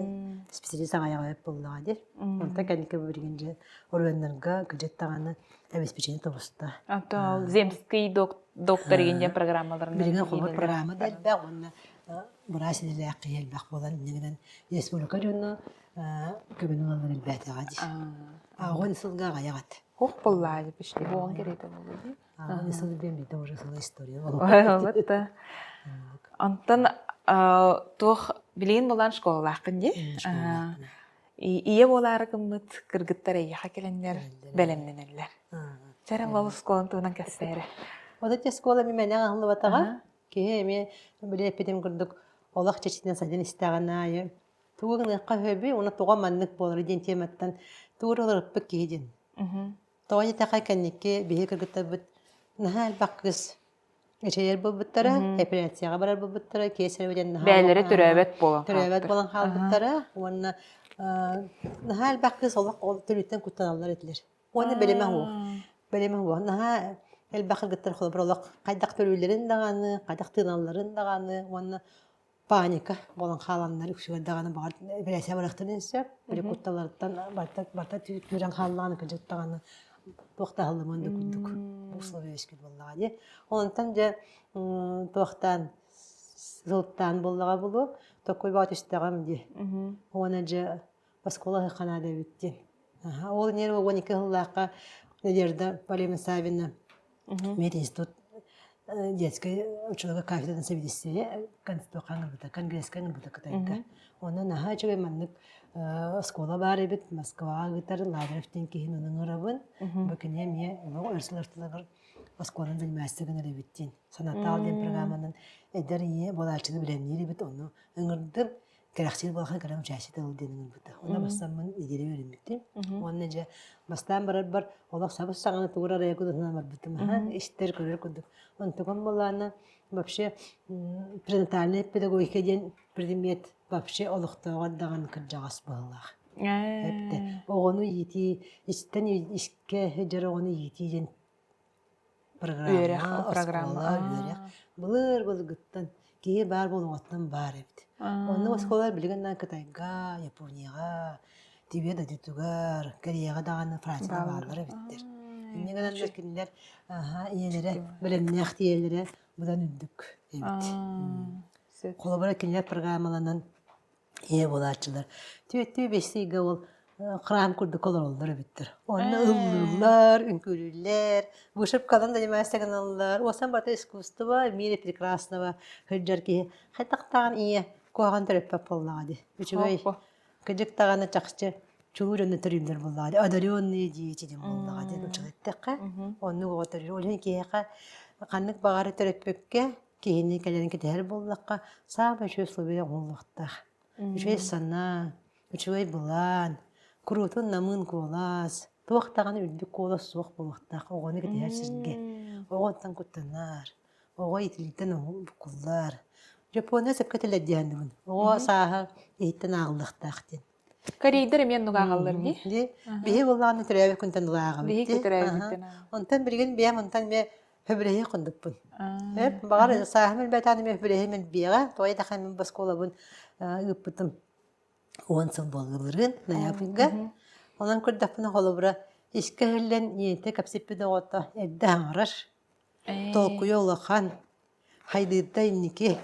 специалист аҕайаҕа буоллаҕа дии. Онтон кэнники билигин дьэ оройуоннарга кыдьыт даҕаны обеспечение тобуста. Ото земский доктор диэн программаларынан Билигин холобур программа да элбэх уонна быраас идэлээх киһи элбэх буолан иннигинэн республика дьоно көмөнү ылаллар элбээтэҕэ дии. Аҕын сылга аҕайаҕат. Ох буоллаа деп почти буолан кэриэтэ буолуо дии. Аҕын сыл диэн биирдэ уже сыл история Албатта. Онтон туох билигин булан школалааххын дии. Ийэ буолаары гыммыт кыргыттар эйиэхэ кэлэннэр бэлэмнэнэллэр. Чэрэ ол оскуолан туһунан кэпсээрэ. Вот эти школа мимэнэ аһыллыбатаҕа Киһи эмиэ били эппитим курдук олох чэчитинэн сайдан истэҕин аайы тугу гыныахха сөбүй уонна тоҕо маннык буолар диэн тематтан тугу ылырыппыт киһи диэн. Тоҕо диэтэххэ кэнники биһи кыргыттарбыт наһаа элбэх кыыс эчэйэр буолбуттара, операцияҕа барар буолбуттара, кесарево диэн наһаа Бэйэлэрэ төрөөбөт буолан төрөөбөт буолан хаалбыттара уонна наһаа элбэх кыыс олох ол төрүттэн куттаналлар этилэр. Уонна бэлэмэ суох. Бэлэмэ суох. Наһаа элбэх кыргыттар холобур олох хайдах төрүүллэрин даҕаны, хайдах тыыналларын даҕаны уонна паника буолан хааланнар үксүгэр даҕаны баҕар эпэрээссийэ барыахтарын сөп. Били кутталарыттан барыта барыта түүрэн хааллаҕына кырдьык даҕаны туох да аһыллыман да курдук условия үөскүүр буоллаҕа дии. Онтон дьэ туохтаан сылтаан буоллаҕа буолуо токуй баҕа түстэҕим дии. Уонна дьэ оскуола ыһыахха эбит диэн. Ол нервы 12 сыллаахха Надежда Полина Савина мединститут детской учебы кафедратын сэбиэдиссэйэ конгресска ыҥырбыта Кытайга. Онно наһаа үчүгэй маннык оскуола баар эбит Москваҕа ыытар Лазарев диэн киһини ыҥырабын. Бу кини эмиэ өр сыл ортолоругар оскуоланы заниматься гынар эбит диэн. Санатаал диэн программанан эдэр ийэ буолааччыны бэлэмниир эбит. Ону ыҥырдым. Кэрэхсиир буолахан кэлэн учаастак тыл диэн ыҥырбыта. Онно бастаммын нэдиэлэ үөрэммитим. Уонна дьэ бастаан барарбар олох сабыс саҥаны тугур арайа кудуһунан барбытым. Истэр көрөр курдук. Онтукам буоллаана вообще пренатальная педагогика диэн предмет вообще олохтооҕор даҕаны кырдьаҕас быһыылаах. Эптэ оҕону иитии истэн искэ сылдьар оҕону иитии диэн Үөрэх программа, программа. үөрэх былыр былыргыттан киһи баар буолуоҕуттан баар эбит. Онно оскуолалар билигин да Кытайга, Японияҕа, Тибет дойдутугар, Кореяҕа даҕаны Францияҕа бааллар эбиттэр. Инньэ гынан да кинилэр ийэлэрэ бэлэмнээх ийэлэрэ быдан үрдүк эбит. Холобура кинилэр программаланан. Ийэ буолааччылар. Түөттүү бэстиигэ ол храм курдук олороллор эбиттэр. Онно ыллыыллар, үҥкүүлүүллэр, вышивканан заниматься гыналлар. Уосан барыта искусство, в мире прекрасного сылдьар киһи хайдахтаан ийэ куһаҕан төрөппөт буоллаҕа дии. Үчүгэй кыдьык даҕаны чахчы чулуу дьону төрүүллэр буоллаҕа дии. Одаренные дети диэн буоллаҕа дии учугэттэххэ. Оннук оҕо төрүүр. Ол иһин киһиэхэ ханнык баҕарар төрөппүккэ киһини кэлэн кэтэһэр буоллахха, саамай үчүгэй условия оҥоһуллуохтаах. Үчүгэй санаа, үчүгэй былаан, куруутун намыын куолас, туох даҕаны үрдүк куолас суох буолуохтаах оҕону кэтэһэр сиргэ. Оҕо онтон куттанар, оҕо итилиттэн буккуллар. Дьоппуоннар сөпкө этэллэр диэхиннибин. Оҕо сааһа иһиттэн ааҕыллыахтаах диэн. Корейдар эмиэ оннук ааҕаллар дии. Дии. Биһи буоллаҕына төрөөбүт күнтэн ыла ааҕабыт Биһиги дии. төрөөбүттэн Онтон билигин бэйэм онтон эмиэ Хөбүлэһии курдукпун. Баҕар сааһым элбэтээн эмиэ хөбүлэһиим элбиэҕэ. Тоҕо диэтэххэ мин оскуолабын ыыппытым 10 сыл буолла былырыын ноябрьга. Онон көрдөхпүнэ холобура искэ иһиллэн ийэтэ кэпсэппит оҕото эрдэ аҥарар, толкуйа улахан, хайдыыта инники.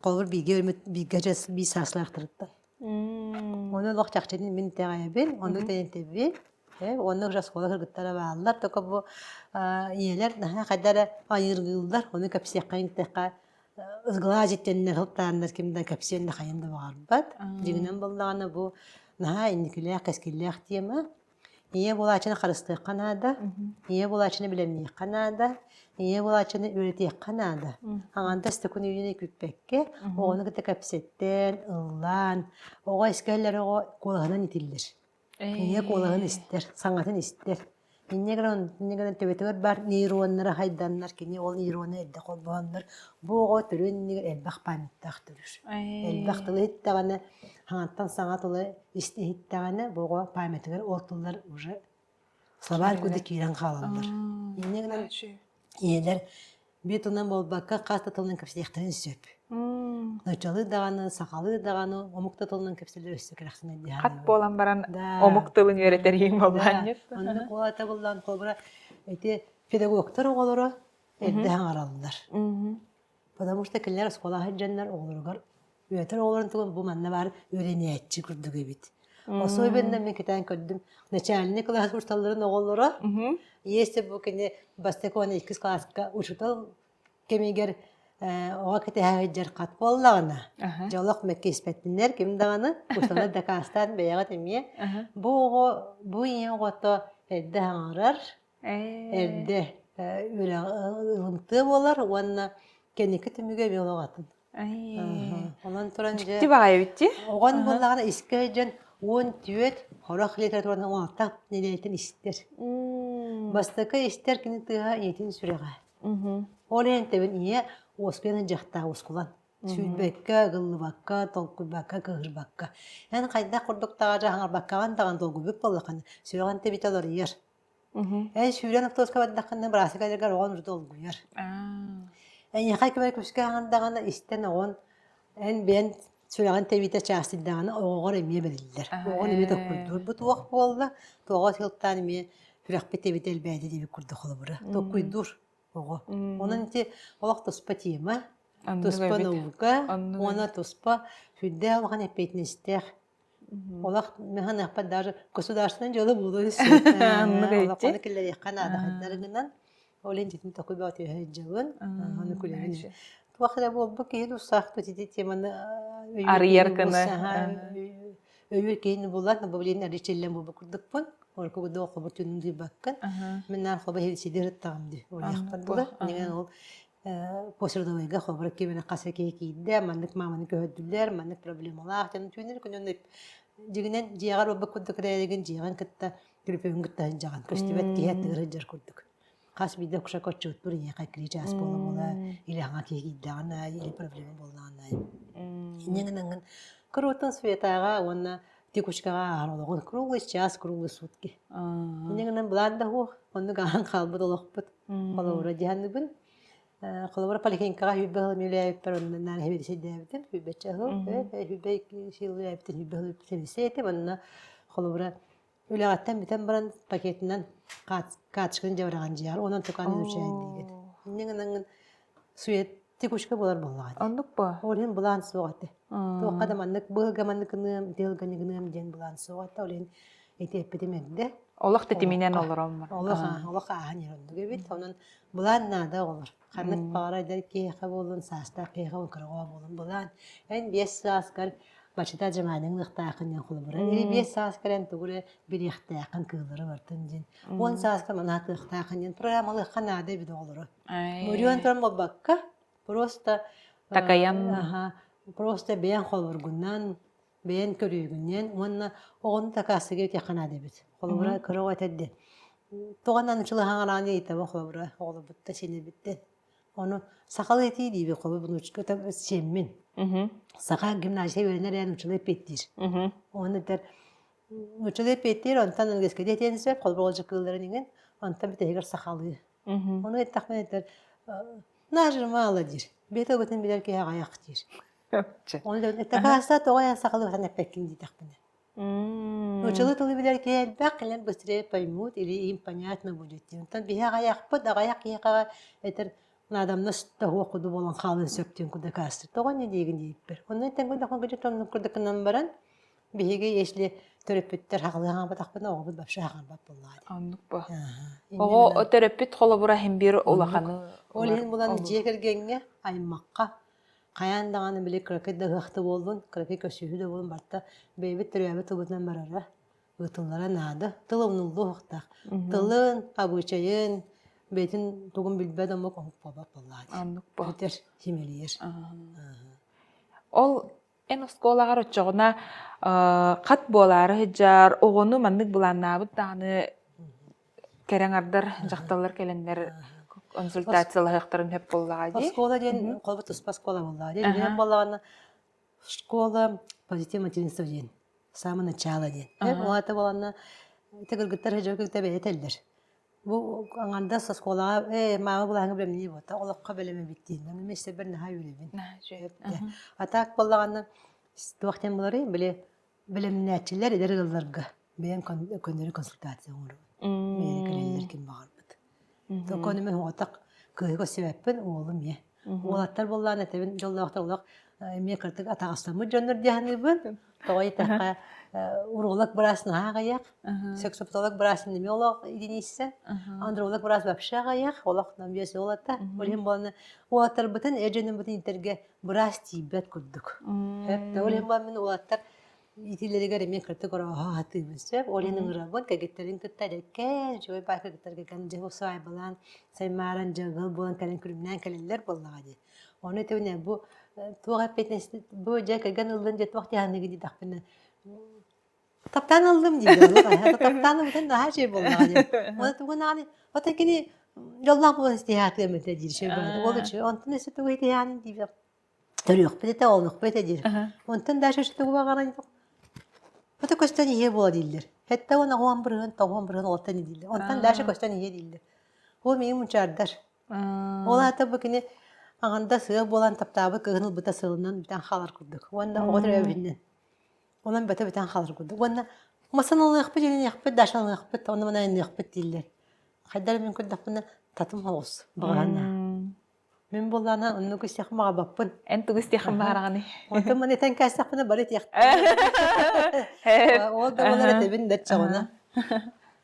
Холобур бииргэ өлмүт бииргэ дьэс биир сааслаахтарыттан. Ону олох чахчытын мин итэҕэйэбин, ону тэнэтэбин. Уонна уже оскуола кыргыттара бааллар, только бу ийэлэр наһаа хайда эрэ айыыргыыллар, ону кэпсиэххэ интэххэ сглазить диэннэр сылтааннар ким да кэпсиэн да хайан да баҕарбат. Дьиҥинэн буоллаҕына бу наһаа инникилээх, кэскиллээх тема. Ийэ буолааччыны харыстыахха наада, ийэ буолааччыны бэлэмниэххэ наада, ийэ буолааччыны үөрэтиэххэ наада. Аҥаардас төкүн үйэни күүппэккэ, оҕону кытта кэпсэттэн, ыллаан, оҕо искэллэр оҕо куолаһынан итиллэр. Ийэ куолаһын истэр, саҥатын истэр. Инньэ гынан, инньэ гынан төбөтүгэр баар нейроннара хайданнар, кини ол нейроны эрдэ холбоһоннор, бу оҕо төрүөн иннигэр элбэх памяттаах төрүүр. Элбэх тылы иһиттэҕинэ, хаҥаттан саҥа тылы иһиттэҕинэ, бу оҕо памятыгар ол тыллар уже словарь курдук киирэн хаалаллар. Инньэ гынан ийэлэр биир тылынан буолбакка, хас да тылынан кэпсэтиэхтэрин сөп. Нууччалыы даҕаны, сахалыы даҕаны, омук да тылынан кэпсэллэр өссө кэрэхсэнэр дии Хат буолан баран омук тылын үөрэтэр иһин буоллаан Оннук уолата буллаан холобура ити педагогтар оҕолоро эрдэ хаҥараллар. Потому что кинилэр оскуола сылдьаннар оҕолоругар үөрэтэр оҕолорун тугун бу манна баар үөрэнээччи курдук эбит. Особенно мен кэтээн көрдүм начальный класс учууталларын оҕолоро если бу кини бастакы уонна иккис класска учуутал кэмигэр оҕо кэтэһэ сылдьар хат буоллаҕына дьолох мэккиспэттиннэр ким даҕаны учууталлар дакаастаан бэйэҕит эмиэ бу оҕо бу ийэ оҕото эрдэ хаҥарар эрдэ ылымтыа буолар уонна кэнники түмүгэ эмиэ олох атын. Онон туран дьэ Дьикти баҕайы эбит дии. оҕон буоллаҕына искэ сылдьан 14 хорох литератураны оҥоһуктаах нэдиэлэттэн истэр. Бастакы истэр кини тыаһа ийэтин сүрэҕэ. Ол иһин тэбин ийэ уоскуйан сылдьыахтаах уоскулан. Сүүрбэккэ, ыгыллыбакка, толкуйбакка, кыыһырбакка. Эн хайдах курдук таҕа хаҥарбаккаҕын даҕаны долгуйбут буоллаххына, сүрэҕин тэбитэ уларыйар. Эн сүүрэн автобуска бардаххына бырааса кэлэргэр оҕон урут долгуйар. Эйиэхэ ким эрэ күскэ аҥардаҕына истэн оҕон эн бэйэн сүрэҕин тэбиитэ чаастыйдаҕына оҕоҕор эмиэ бэриллэр. Оҕон эмиэ толкуйдуур. Бу туох буолла? Тоҕо сылтаан эмиэ сүрэхпит тэбиитэ элбээтэ диэбит курдук холобура. Толкуйдуур оҕо. Онон ити олох туспа тема, туспа наука уонна туспа сүрдээх улахан эппиэтинэстээх Олох механыахпат даже государственное дело буолуон сөп. Олоххону киллэриэххэ наада хайдарыгынан. Ол иһин дьитин токуй бөҕөтүөһэ дьабын. Ону күлэбин. Туох эрэ буолбут киһи дусаахпыт ити теманы арыйар гына өйүүр киһини булан бу билин аричиллэн буолбут курдукпун. Орку курдук холбу түнүн дыйбаккын. Мин наар холбо сидир ыттаҕым ди. Олиахпар була. Нигэн ол посредовойга холобура ким эрэ хас эрэ киһи киирдэ, маннык мааманы көһөрдүлэр, маннык проблемалаах дьон түүнүр күнүн дьиҥинэн дьиэҕэр буолбут курдук эрээригин дьиэҕин кытта төлөпүөҥҥүн кытта сылдьаҕын көстүбэт киһи аттыгар сылдьар курдук. Хас биирдэ кушак отчуоттуур ийэхэ кричаас буола-буола или хаҥа киһи киирдэҕин аайы или проблема буоллаҕын аайы. Инньэ гынаҥҥын куруутун суетаҕа уонна текучкаҕа ааһар олоҕун круглый час, круглые сутки. Инньэ гынан былаан да суох, оннук ааһан хаалбыт олохпут. Холобура дьаһаныбын. Холобура поликлиникаҕа сүүрбэ сыл үлэлээбиппэр онно наан сэбиэдиссэйдээбитим. Сүүрбэччэ сыл, сүүрбэ сыл үлэлээбитим, сүүрбэ сыл сэбиэдиссэй этим. Онно холобура үлэҕиттэн бүтэн баран пакетынан карточканы дьабыраҕан дьиэҕэр онон тукаан изучаем диигин. Инньэ гынаҥҥын сует. Текучка буолар буоллаҕа дии. Оннук буо. Ол иһин былаан суох этэ. Туохха да маннык быһылга маннык гыныам, ити гыныам диэн былаан суох этэ. Ол иһин ити эппитим эрдэ. Олох тэтиминэн олороммор. Олох олох ааһан иһэр оннук эбит. Онон былаан наада оҕолор. Ханнык баҕара эдэр киһиэхэ буоллун, саастаах киһиэхэ буоллун, кыраҕа буоллун былаан. Эн биэс сааскар бачыта дьамааныҥ ыахтааххын диэн холобура. Или биэс сааскар эн тугу эрэ билиэхтээххин кыыллары бартын диэн. Уон сааскар манаатыахтааххын диэн программалыахха наада эбит оҕолору. Мөрүөн туран буолбакка, просто Такайан. Аха, просто бэйэн холобургунан, бэйэн көрүүгүнэн уонна оҕону такаастыга үтүөххэ наада эбит. Холобура, кыра оҕо этэрди. Тоҕо научилаһаҥараан ыйытабын холобура, оҕолорбутта сиэнэрбиттэн. Ону сахалыы этии диибин, холобур, внучка сиэммин. Саха гимназия үөрэнэр ээ нууччалыы эппиэттиир. Ону этэр нууччалыы эппиэттиир, онтон английскайдыы этиэн сөп, холобур, ол дьыкыылларын иҥин, онтон бүтэһигэр сахалыы. Ону эттэхпинэ этэр нажимала диир. Бэйэтэ ылбытын билэр киһи аҕыйах диир. Ону такаста тоҕо эн сахалыы батан эппэккин диэтэхпинэ. Нууччалыы тылы билэр киһи элбэх, кэлэн быстрее поймут или им понятно будет диир. Онтон биһи аҕыйахпыт, аҕыйах киһиэхэ этэр наадамнас тоһуох курдук буолан хаалыан сөп диэн курдук астыр. Тоҕо инньэ диигин диэбиппэр. Онно этэн көрдөххө кырдьык оннук курдук гынан баран Биһиги если төрөппүттэр хаҕылыы хаҥапатахпына оҕобут вообще хаҥарбат буоллаҕа дии. Оннук бу. Оҕо төрөппүт холобура иһин биир улаханы Ол иһин булан дьиэ кэргэҥҥэ, аймахха хайаан даҕаны били кыракый да ыһыахта буоллун, кыракый көсүһүү да буоллун барыта бэйэбит төрөөбүт тылбытынан барара, ыытыллара наада. Тыл умнуллуо суохтаах. Тылын, абыычайын, бэйэтин тугун билбэт омук омук буолбат буоллаҕа дии. Оннук бу. Бүтэр, симэлийэр. Ол Эн оскуолаҕар оччоҕуна хат буолаары сылдьар, оҕону маннык былааннаабыт даҕаны кэрэ аҥардар, дьахталлар кэлэннэр консультациялаһыахтарын сөп буоллаҕа дии. Оскуола диэн холобур туспа оскуола буоллаҕа дии. Билэн буоллаҕына школа позитив материнства диэн самое начало диэн. Ол аата буоланна ити кыргыттар дьон кытта бэйэ этэллэр. Бу аҥардас оскуолаҕа ээ маама былааҥҥа бэлэмнии буолта олоххо бэлэм эбит диэн. Ону мин истэрбэр наһаа үөрэбин. А так буоллаҕына туох диэн буоларый били бэлэмнээччилэр эдэр ыалларга бэйэм көннөрү консультация оҥоробун. Бэйэни кэлэллэр ким баҕарбыт. Только ону мин оҕотох кыыһы көрсүбэппин уолум ийэ. Уолаттар буоллаан этэбин дьоллоохтор олох эмиэ кырдык атаҕастаммыт дьоннор дии саныыбын. Тоҕо диэтэххэ уролог быраас наһаа аҕыйах, сексопатолог быраас эмиэ олох единица, андролог быраас вообще аҕыйах, олох намбиэс уолата. Ол иһин буолан уолаттарбытын, эр дьоннорбутун иитэргэ быраас тиийбэт курдук. Ол иһин буолан мин уолаттар итилэригэр эмиэ кырдык орооһо сатыыбын сөп. Ол иһин ыҥырабын, кэгиттэрин кытта эрэккээн, үчүгэй баай кыргыттарга кэлэн дьэ саайбалаан, саймааран дьыгыл буолан кэлэн күлүмнээн кэлэллэр буоллаҕа дии. Ону этэбин бу туох эппиэтинэс бу дьэ кэргэн ыллын дьэ туох дьаһаныгын диэтэхпинэ таптаан ыллым диир таптаан ылбытын наһаа үчүгэй буоллаҕа диэн. Уонна тугун аҕаны оттон кини дьоллоох буолан истиһаатыам этэ диир үчүгэй баҕайы. Ол үчүгэй. Онтон өссө тугу итиһаанын диир төрүөхпүт этэ, олуохпут этэ диир. Онтон дальше өссө тугу баҕаран Ото көстөн иһиэ буола дииллэр. Сэттэ уон аҕыс бырыһын, тоҕус бырыһын олортон дииллэр. Онтон дальше көстөн иһиэ дииллэр. Ол миигин мунчаардар. Ол аата бу кини аҕанда сыа буолан таптаабыт кыыһын ылбыта сылынан бүтэн хаалар курдук. Уонна оҕо төрөөбүтүнэн. Онон бөтө бүтэн хаалар курдук. Уонна масын ылыахпыт, илиниэхпит, дальше ылыахпыт, онно мана айанныахпыт дииллэр. Хайдах мин көрдөхпүнэ татым соҕус баҕана. Мин буоллаана оннук истиэхпин баҕарбаппын. Эн тугу истиэххин баҕараҕыный? Онтон маны этэн кээстэхпинэ бары этиэхтэрэ. Ол да буолар этэбин да чаҕына.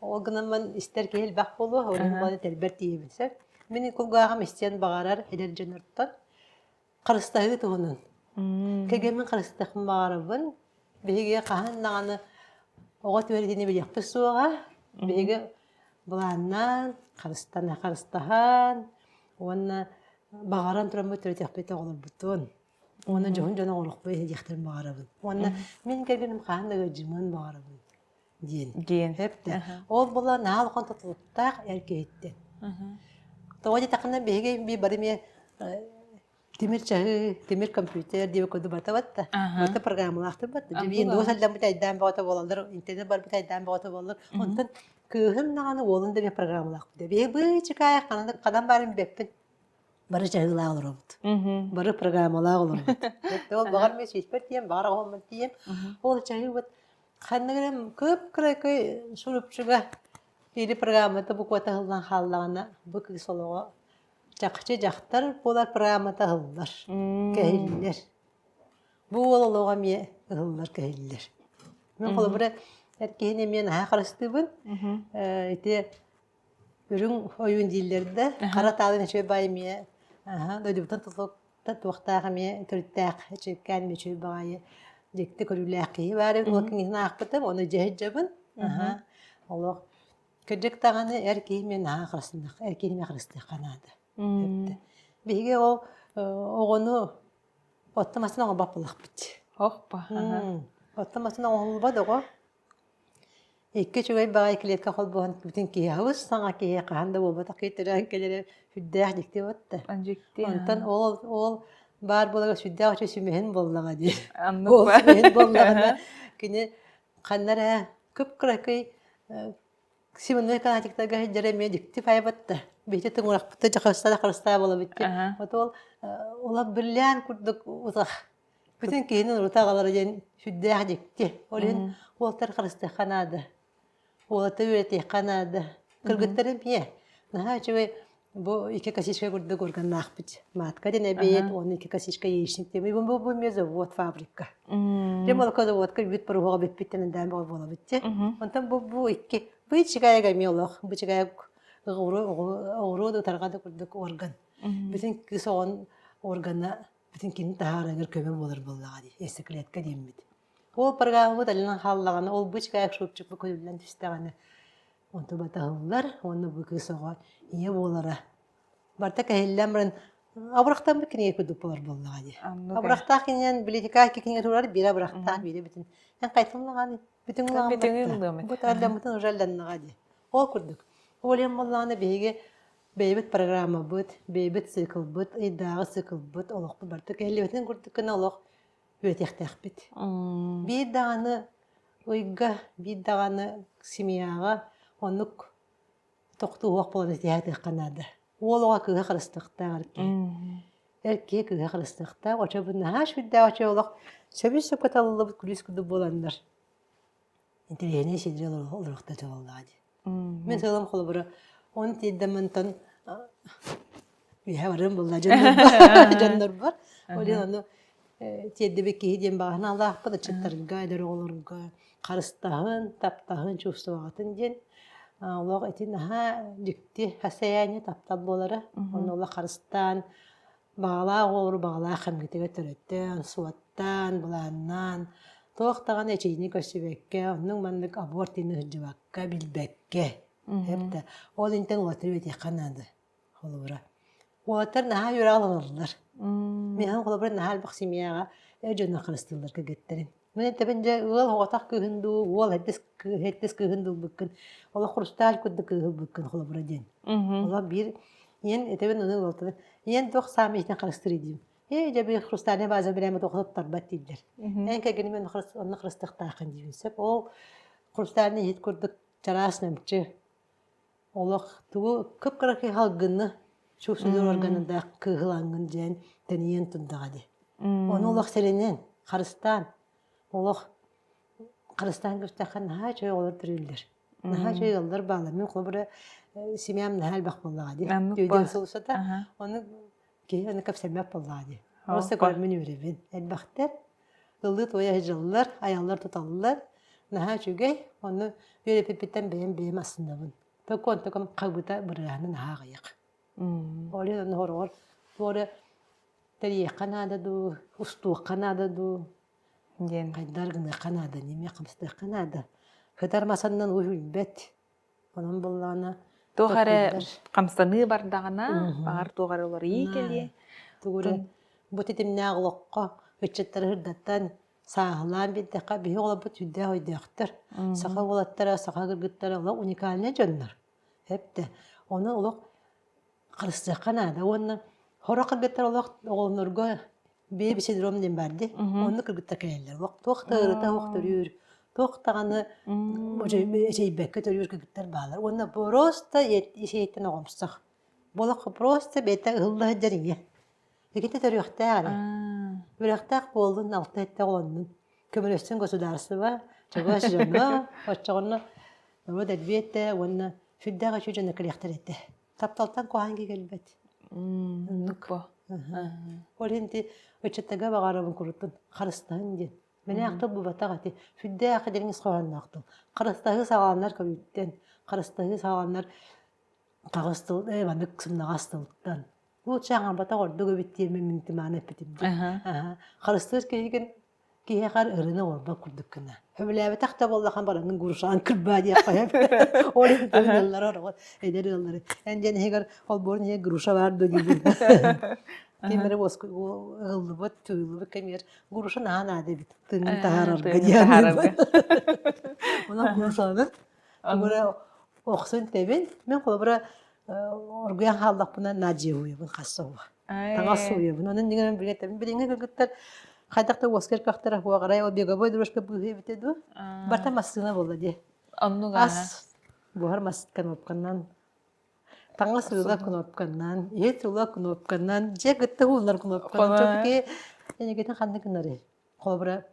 Ол гынан ман истэр киһи элбэх буолуо, ол иһин буолан этэрбэр тиийэбин сөп. Мин кулгааҕым истиэн баҕарар эдэр дьоннортон харыстаһыы туһунан. Кэргэммин харыстыахпын баҕарабын. Биһиги хаһан даҕаны оҕо түөрэтини билиэхпит суоҕа. Биһиги былааннаан, харыстана харыстаһан уонна баҕаран тураммыт төрөтүөхпүт оҕолорбутун. Уонна дьоһун дьон оҕолорбут диэхтэрин баҕарабын. Уонна мин кэргэним хаһан да ыалдьымыан баҕарабын диэн. Диэн. Сөп Ол була наһаа улахан тутулуктаах эр киһиттэн. Тоҕо диэтэххинэ биһиги би бары эмиэ тимир чаһы, тимир компьютер диэбит курдук барыта батта. Барыта программалаахтар батта. Windows элдэммит айдаан бөҕөтө буолаллар, интернет барбыт айдаан бөҕөтө буолаллар. Онтон кыыһым даҕаны уолун да эмиэ программалаахпыт. Биһиги быычыкаайах ханан баарын билбэппин. Бары чаһыылаах олоробут. Бары программалаах олоробут. Ол баҕар мен сүүспэр тиийэн, баҕар оҕоммун тиийэн, ол чаһыыбыт ханнык эрэ кып-кыракый сурупчуга или программата буквата ыһыллан хааллаҕына бу кыыс олоҕо. Чахчы дьахтар буолар программата ыһыллар, кэһиллэр. Бу уол олоҕо эмиэ ыһыллар, кэһиллэр. Мин холобура эр киһини эмиэ наһаа харыстыыбын. Ити үрүҥ ойуун дииллэр да, хара таалын үчүгэй баай эмиэ дойдубутун туохтаах эмиэ төрүттээх үчүгэйкээн үчүгэй баҕайы дьикти көрүүлээх киһи баар эбит. Ол кинигэтин аахпытым, ону дьэ сылдьабын. Олох кырдьык даҕаны эр киһи эмиэ наһаа харыстыах, эр киһини эмиэ харыстыахха наада. Биһиги ол оҕону оттон масын оҥорбот буоллахпыт. Охпа. Оттон масын оҥоһуллубат оҕо. Икки үчүгэй баҕайы клетка холбоһон бүтүн киһи абыс саҥа киһи хаһан да буолбатах киһи төрөөн кэлэрэ сүрдээх дьикти батта. Дьикти. Онтон ол ол баар буолара сүрдээх үчүгэй сүмэһин буоллаҕа дии. Ол сүмэһин буоллаҕына кини ханна эрэ кып-кыракый Симонной канатиктарга сылдьара эмиэ дьикти файбатта. Биһиги тыҥырахпыта дьахарыстаа харыстаа буолабыт дии. Вот ол ула бриллиант курдук утах. Бүтүн киһини урута аҕалара диэн сүрдээх дьикти. Ол иһин уолтар харыстыахха наада. Уолаттары үөрэтиэххэ наада. Кыргыттар эмиэ наһаа үчүгэй Бу икки косичка курдук органнаахпыт. Матка диэн эбиэт, уонна икки косичка яичник диэн. Бу бу бу завод фабрика. Дьэ молокозаводка үүт поруһуга бүппүт тэнэндээн бөҕө буолабыт дьэ. Онтон бу бу икки бу ичигэйгэ эмиэ олох бу ичигэйэ оҕуруо да ытарҕа да курдук орган. Бүтүн кыыс оҕон органа бүтүн кини таһаарарыгар көмө буолар буоллаҕа дии. Яйцеклетка диэммит. Ол программабыт алынан хааллаҕына, ол бу ичигэйэ шупчик бу көрүллэн түстэҕинэ Онто батаһыллар уонна бу кыыс оҕо ийэ буолара барыта кэһиллэн баран абырахтаммыт кинигэ курдук буолар буоллаҕа дии. Абырахтаах кининэн билитика кинигэ турар биирэ абырахтаах биирэ бүтүн. Эн хайтан лаҕаны бүтүн лаҕан бу таалламмытын уже алланнаҕа дии. Ол курдук. Ол иһин буоллаҕына биһиги бэйэбит программабыт, бэйэбит циклбыт, ыйдааҕы циклбыт, олохпут барыта кэһиллибэтин курдук гына олох үөрэтиэхтээхпит. Биир даҕаны ыйга, биир даҕаны семьяҕа оннук тохтууһуох буолан этиһээтиэххэ наада. Уол оҕо кыыһа харыстыахтаах эр киһи. Эр киһи кыыһа харыстыахтаах. Очо бу наһаа сүрдээх очо олох сөбүс-сөпкө талыллыбыт күлүүс курдук буоланнар интэриэһинэй сиргэ олоруохта буоллаҕа дии. Мин сыалым холобура он тиийдим онтон үөһэ барыам буолла дьоннорбор. Ол иһин ону тиэрдибит киһи диэн баҕаһын алаахпыт ыччаттарга, эдэр оҕолорго харыстаһын, таптаһын, чувствоваҕатын диэн олох ити наһаа дьикти состояние таптал буолара. Онно олох харыстаан Баҕалаах оҕолору баҕалаах кэмҥитигэр төрөттөөн, суоттаан, былааннаан, туох даҕаны эчэйиини көрсүбэккэ, оннук-маннык аборт диэни сылдьыбакка, билбэккэ эптэ. Ол интэн уолаттары үөрэтиэххэ наада, холобура. Уолаттар наһаа үөрэх ылаллар. Миэхэ холобура наһаа элбэх семьяҕа эр дьону харыстыыллар кыргыттарын. Мин этэбин дьэ ыал оҕотох кыыһын дуу, уол эттис кыыс кыыһын дуу ылбыккын, олох хрусталь курдук кыыһы ылбыккын холобура диэн. Олох биир ийэн этэбин ону ыалтаны ийэн туох саамай иһитин харыстыыр диим. Ээ дьэ биир хрустальная ваза бирээмэ туох туттарбат дииллэр. Эн кэргэним онно харыстыахтааххын диибин сөп. Ол хрустальный иһит курдук чараас намчы олох тугу кып-кыракый халгыны чувствуйдуур органыдаах кыыһылаҥҥын диэн тэнийэн турдаҕа дии. Ону олох сэрэнэн, харыстаан, олох харыстаан көрсөххө наһаа үчүгэй оҕолор төрүүллэр. Наһаа үчүгэй ыаллар бааллар. Мин холобура семьям наһаа элбэх буоллаҕа дии. Түйдэн сылсата. Ону киһи аны кэпсэммэт буоллаҕа дии. Просто көрөммүн үөрэбин. Элбэхтэр. Ыллыы-туойа сылдьаллар, айаллар-туталлар. Наһаа үчүгэй. Ону үөрэппиппиттэн бэйэм бэйэм астынабын. Токон-током хабыта бырыһаны наһаа аҕыйах. Ол иһин онно хороҕор туора тэрийиэххэ наада дуу, устуохха наада дуу диэн хайдар гыныахха наада, ньимиэ хамсатыахха наада. Хытар масаннан уу үүммэт. Онон буоллаҕына Туох эрэ хамсаныы бардаҕына, баҕар туох эрэ уларыйыы кэлиэ. Тугу эрэ бу титимнээх олоххо ыччаттары сырдатан, сааһылаан биэрдэххэ, биһи оҕолорбут сүрдээх өйдөөхтөр. Саха уолаттара, саха кыргыттара олох уникальнай дьоннор. Эптэ. Ону олох харыстыахха наада уонна сорох кыргыттар олох оҕолорго бэйэ синдром диэн баар дии. Онно кыргыттар кэлэллэр. Олох туох да ыарыыта суох төрүүр, туох даҕаны эчэйбэккэ төрүүр кыргыттар бааллар. Уонна просто ис-иһиттэн оҕомсох. Буолах просто бэйэтэ ыһылла сылдьар ийэ. Икитэ төрүөхтээх эрэ. Үөрэхтээх буоллун, алта этте оҕолоннун. Көмөлөстүн государство, чугас дьоно, оччоҕуна норуот элбиэ этэ уонна сүрдээх үчүгэй дьоно кэлиэхтэр этэ. Тапталтан куһаҕан киһи кэлбэт. Оннук. Ол иһин ити ыччаттарга баҕарабын куруттун харыстаһын диэн. Мэнээх тыл бубатах ити. Сүрдээх дириҥ ис хоһоонноох тыл. Харыстаһыы саҕаланар көрүүттэн, харыстаһыы саҕаланар хаҕыс тыл, ээ маннык сымнаҕас тылтан. Лучше аҥарбатах ордук эбит диэммин мин тимааны эппитим дии. Харыстыыр киһигин киһиэхэ ырыны оҥорбот курдук гына. Сөбүлээбэтэх да буоллахан бараҥҥын грушаан кырбаа диэх хайа. Ол иһин ыаллары ороҕот, эдэр ыаллары. Эн диэн иһигэр холбуорун иһигэр груша баар дуо диибин. Ким эрэ ыгыллыбыт, тыыллыбыт кэмигэр груша наһаа наада эбит. Тыынын таһаарарга диэн. Онон грушаны тугу охсун тэбин. Мен холобура оргуйан хааллахпына наадьыйабын хасса Таҥас сууйабын. Онон дьиҥэр билэтэбин. Билиҥҥи кыргыттар хайдах да уоска эрпэхтэрэ хуоҕарай ол беговой дорожка быыһы эбитэ дуо? Барта массыына буолла дии. Оннук Ас буһар мас кнопканан таҥас уула кнопканан, иһит уула кнопканан, дьиэ кытта ууллар кнопканан. Чопки энигитин ханнык гынарый? Холобура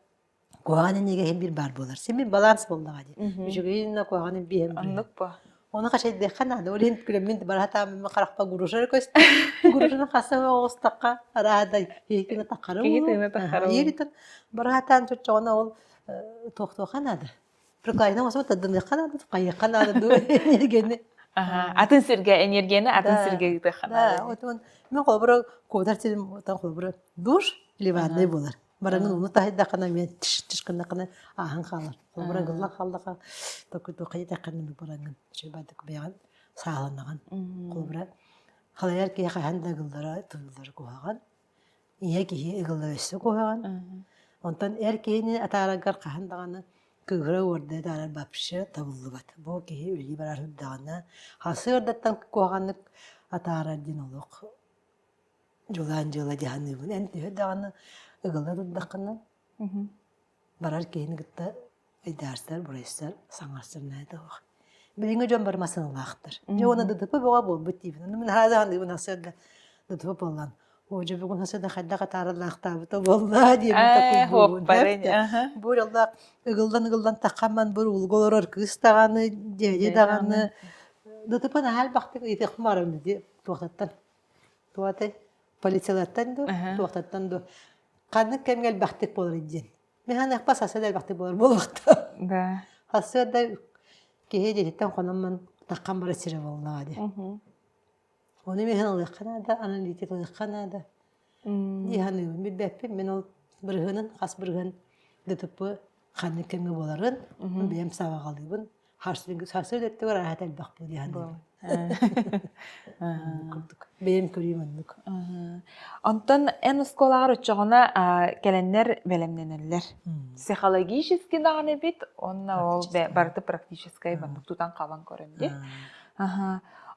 Куһаҕан иннигэ иһин биир баар буолар. Син биир баланс буоллаҕа дии. Үчүгэйин да куһаҕанын биэһин Оннук бу. Ону хачайдыахха наада. Ол иһин күлэммин бараһатааммын харахпа груша эрэ көстөр. Грушаны хаса оҕустахха араада киһи тыына таххара Киһи тыына таххара Ииритэн бараһатаан чоччоҕуна ол туохтуохха наада. Прикладина оҥосубут тардыныахха наада, хайыахха наада дуу энергияны. Атын сиргэ энергияны атын сиргэ ыытыахха наада. Да, вот мен холобура куотар сирим холобура душ или ванной буолар. Бараҥын ууну таһыйдаххына эмиэ тиш-тиш гыннаххына ааһан хаалар. Холобура ыгыллан хааллаха токуйдуохха диэтэххинэ бараҥын үчүгэй бэйэҕин сааланаҕын. Холобура халайар киһи хаһан да ыгыллара тыллара куһаҕан. Ийэ киһи ыгыллара өссө куһаҕан. Онтон эр киһини атаараргар хаһан даҕаны кыыһыра уорда атаарар вообще табыллыбат. Бу киһи үлэлии барар сырдаҕына сарсыардаттан куһаҕаннык атаарар диэн олох Дьулаан дьыала дьаһаныыбын. Эн төһө даҕаны ыгылла турдаххына, барар киһини кытта айдаарсар, бурайсар, саҥарсар наада суох. Билиҥҥи дьон бары массыыналаахтар. Дьэ уонна ДТП бөҕө буолбут диибин. Ону мин наһаа даҕаныыбын сарсыарда ДТП буоллан. Оо, дьэ бүгүн сарсыарда хайдах атааралаахтаабыта буолла диэбин такуйдуубун. Бу дьоллоох ыгыллан-ыгыллан таххамман бу уулга олорор кыыс даҕаны, дьээдьэ даҕаны ДТП наһаа элбэхтик ыйытыахпын баҕарабын дии туохтаттан Туотай полициялартан дуу, туохтаттан дуу ханнык кэмҥэ элбэхтик буолар диэн. Мин ханыахпа сарсыарда элбэхтик буолар буолуохтаах. Да. Сарсыарда киһи дьиэтиттэн хономмун таххан барар сирэ буоллаҕа дии. Ону мин ылыахха наада, аналитик ылыахха наада. Дии саныыбын, билбэппин. Мин ол бырыһыанын, хас бырыһыан ДТП ханнык кэмҥэ буоларын бэйэм сабаҕалыыбын. Сарсыарда өттүгэр араһа элбэх буолуо дии саныыбын. Курдук. Бэйэм көрүүм оннук. Онтон эн оскуолаҕар оччоҕуна кэлэннэр бэлэмнэнэллэр. Психологически даҕаны эбит, уонна ол барыта практическай маннык тутан-хабан көрөн дии.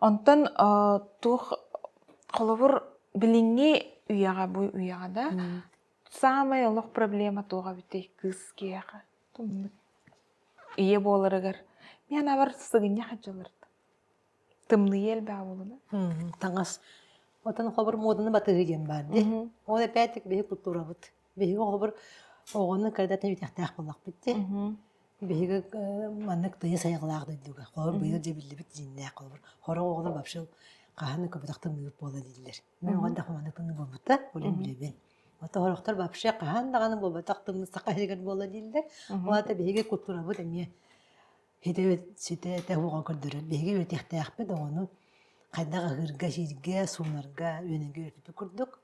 Онтон туох холобур билиҥҥи үйэҕэ бу үйэҕэ да саамай олох проблема туох эбитий кыыс киһиэхэ? Ийэ буоларыгар мин абар сыгынньах дьылырт. Тымныйа элбэҕэ буолуна. Таҥас. Отон холобур муоданы батыһыы диэн баар дии. Ол опять-таки биһиги культурабыт. Биһиги холобур оҕону кырдатын үтэхтээх буоллахпыт дии. Биһиги маннык тыйыс айылҕалаах дойдуга. Холобур быйыл дьэ биллибит дьиҥнээх холобур. Хорох оҕолор вообще хаһан көбөтөх тымныыбыт буола дииллэр. Мин оҕо да маннык тымныы буолбута, ол иһин билэбин. Ото хорохтор вообще хаһан даҕаны буолбатах тымныы саха иһигэр буола дииллэр. Ол аата биһиги культурабыт эмиэ ситэ этэ уоҕа көрдөрөр. Биһиги үөрэтиэхтээхпит оҕону хайдах аһыырга, сииргэ, суунарга, үөнэргэ үөрэппит курдук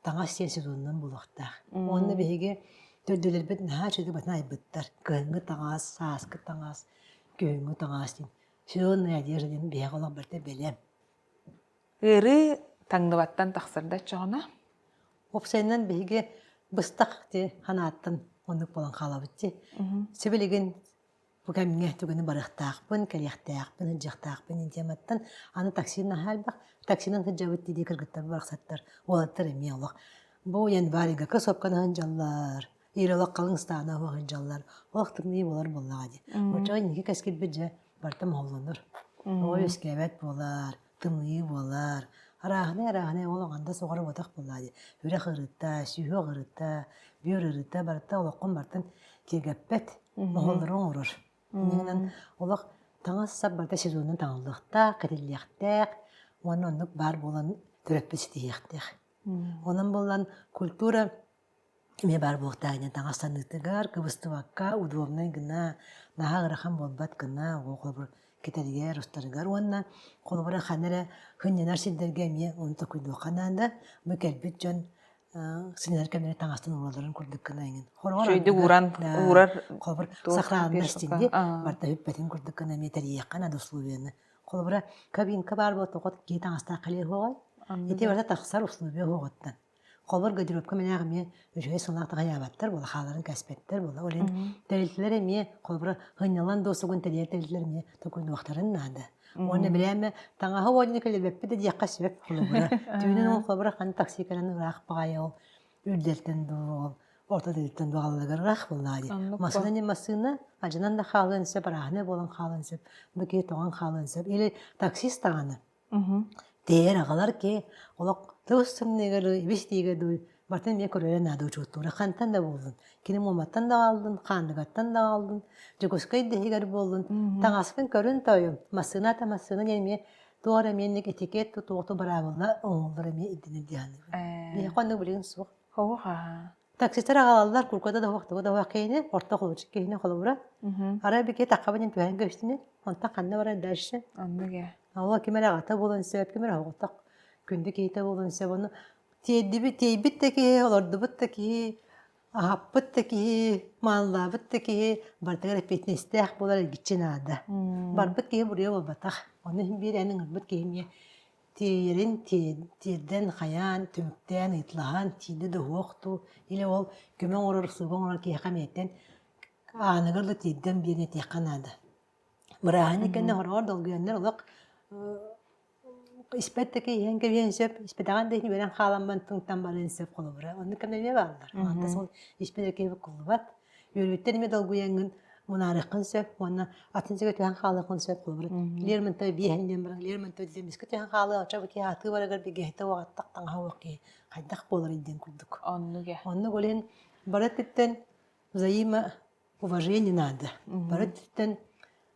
таҥас сиэн сезонунан буолуохтаах. Уонна биһиги төрдүлэрбит наһаа үчүгэй батан айбыттар. Кыһыҥҥы таҥас, сааскы таҥас, күһүҥҥү таҥас диэн. Сезонная одежда диэн биһиэхэ олох барыта бэлэм. Ыарыы таҥныбаттан тахсар да оччоҕуна? Уопсайынан биһиги быстах ти ханааттан оннук буолан хаалабыт ти. Сибилигин бу кэмҥэ түгэни барыахтаахпын, кэлиэхтээхпин, сылдьыахтаахпын диэн тематтан аны такси наһаа элбэх. Таксинан сылдьабыт дии кыргыттар барахсаттар, уолаттар эмиэ олох. Бу январьга косопканы сылдьаллар, или олох халыҥ ыстаана сылдьаллар. Олох тымныы буолар буоллаҕа дии. Оччоҕо инники кэскилбит дьэ барыта моһоллонор. Оҕо үөскээбэт буолар, тымныы буолар. Арааһынай-арааһынай ол аҥанда суоҕар буотах буоллаа дии. Үрэх ырыта, сүһүөх ырыта, бүөр ырыта барыта олоххун барытын киэргэппэт, моһоллору оҥорор. Иннинэн олох таҥас-сап барыта сезонунан таҥыллыахтаах, кэтиллиэхтээх уонна оннук баар буолан. төрөппүт ситиһиэхтээх. Онон буоллан культура эмиэ баар буолуохтаах диэн таҥастаныытыгар кыбыстыбакка удобнай гына, наһаа ыарахан буолбат гына оҕо холобур кэтэригэр, устарыгар уонна холобура ханна эрэ сынньанар сирдэргэ эмиэ ону толкуйдуохха наада. Бу кэлбит дьон сынньанар кэмнэрэ таҥастан ууралларын курдук гына эҥин. Хороҕор Үчүгэйдик ууран уурар холобур сохранность дии барыта бүппэтин курдук гына эмиэ тэрийиэххэ наада условияны. Холобура кабинка баар буолтоҕо киһи таҥастаах кэлиэ суоҕай. Ити барыта тахсар условия суоҕуттан. Холобур гардеробка мэнээх эмиэ үчүгэй сыллаах таҕайаабаттар буола хааларын кэспэттэр буола. Ол иһин тэрилтэлэр эмиэ холобура сынньалаҥ досугун тэрийэр тэрилтэлэр эмиэ толкуйдуохтарын наада. Уонна бирээмэ таҥаһы уонна кэлэрбэппит да диэххэ сөп холобура. Түүнүн ол холобура ханна такси кэлэн ыраах баҕайы ол үрдэлтэн дуу ол орто дойдуттан дуу аҕалларыгар ыраах буоллаҕа дии. Массыына не массыына алдьанан да хаалыан сөп, арааһынай буолан хаалыан сөп, бу киһи тоҥон хаалыан сөп. Или таксист даҕаны Тээр аҕалар ки олох тыл сымныыга дуу, ибис диигэ дуу барытын эмиэ көрөрө наада учуоттуура хантан да буоллун. Кини Муоматтан да аҕаллын, Хаандыгаттан да аҕаллын, Дьокуускай да иһигэр буоллун, таҥаскын көрүн тойум, массыына да массыына диэн эмиэ туох эрэ эмиэ этикет туохту быраабыла оҥоһуллар эмиэ ирдэнэр дии саныыбын. Биһиэхэ оннук билигин суох. Хоһу-хаһа. Таксистар аҕалаллар, курката да суох, туга да суох киһини, орто холобурчук киһини холобура. Арай бики таххабын диэн түһэн көстүнү, онтон ханна барар дальше? Оннук ээ. Ол ким эрэ аҕата буолуон сөп, ким эрэ оҕотох күндү киһитэ буолуон сөп. Ону тиэрдибит, тиэйбит да киһи, олордубут да киһи, аһаппыт да киһи, маанылаабыт да киһи барытыгар эппиэтинэстээх буолар эргиччи наада. Барбыт киһи буруйа буолбатах. Ону иһин биир эн ыҥырбыт киһи эмиэ тиэйэрин тиэрдэн, хайаан, түмүктээн, ыйыталаһан, тиийдэ да уһуох дуу, или ол көмө оҥорор, услуга оҥорор киһиэхэ эмиэттэн ааныгар да тиэрдэн биэрэн этиэххэ наада. Бырааһынньык кэннэ хороҕор долгуйаннар олох испэт да киһи иһэн кэбиһиэн сөп, испэтэҕин да иһин үөрэн хааламман тыҥтан барыан сөп холобура. Оннук кэмнэр эмиэ бааллар. Онтон сол испит эрэ киһи буккуллубат. Үөрүүттэн эмиэ долгуйаҥҥын мунаарыаххын сөп уонна атын сиргэ түһэн хаалыаххын сөп холобура Лермонтов биэһин диэн баран Лермонтов диэн мискэ түһэн хаалыа оччо бу киһи атыы барыгар бигэһитэ уоҕаттах таҥаһа уох киһи хайдах буоларый диэн курдук. Оннук ээ. Оннук ол иһин бары өттүттэн взаимоуважение надо. Бары өттүттэн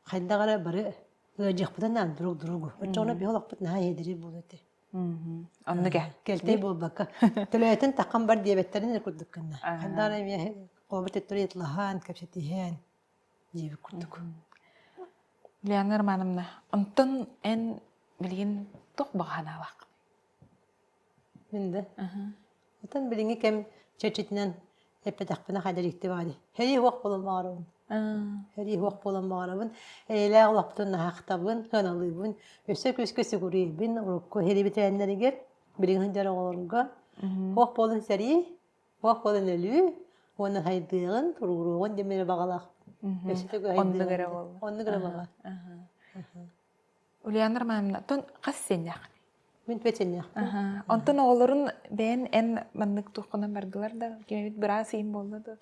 хайдах эрэ бары ыалдьыахпытын наада друг другу. Оччоҕуна биһи олохпут наһаа иһэдириир буолуо этэ. Оннук ээ. Кэлтэй буолбакка. Төлөөтүн таххан бар диэбэттэрин эрэ курдук гынна. Хайдах эрэ эмиэ холобур төттөрү ыйыталаһан, кэпсэтиһэн диэбит курдук. Лена Романовна, онтон эн билигин туох баҕа санаалааххын? Мин да. Оттон билиҥҥи кэм чэрчитинэн эппэтэхпинэ хайда дьикти баҕа дии. Сэрии суох буолан баҕарабын. Сэрии суох буолан баҕарабын. Эйэлээх олохпутун наһаахтабын, сыаналыыбын. Өссө күүскэ сүгүрүйэбин урукку сэрии бэтэрээннэригэр, билигин сылдьар оҕолорго. Суох буолан сэрии, суох буолан өлүү уонна сайдыаҕын, туругуруоҕун диэн эрэ баҕалаах. Өссө төгүл Оннук эрэ буолла. Оннук эрэ баҕа. Ульяна Романовна, оттон хас сиэннээххиний? Мин түөрт сиэннээхпин. Онтон оҕолорун бэйэн эн маннык туоххунан бардылар да, кимэбит быраас иһин буолла да,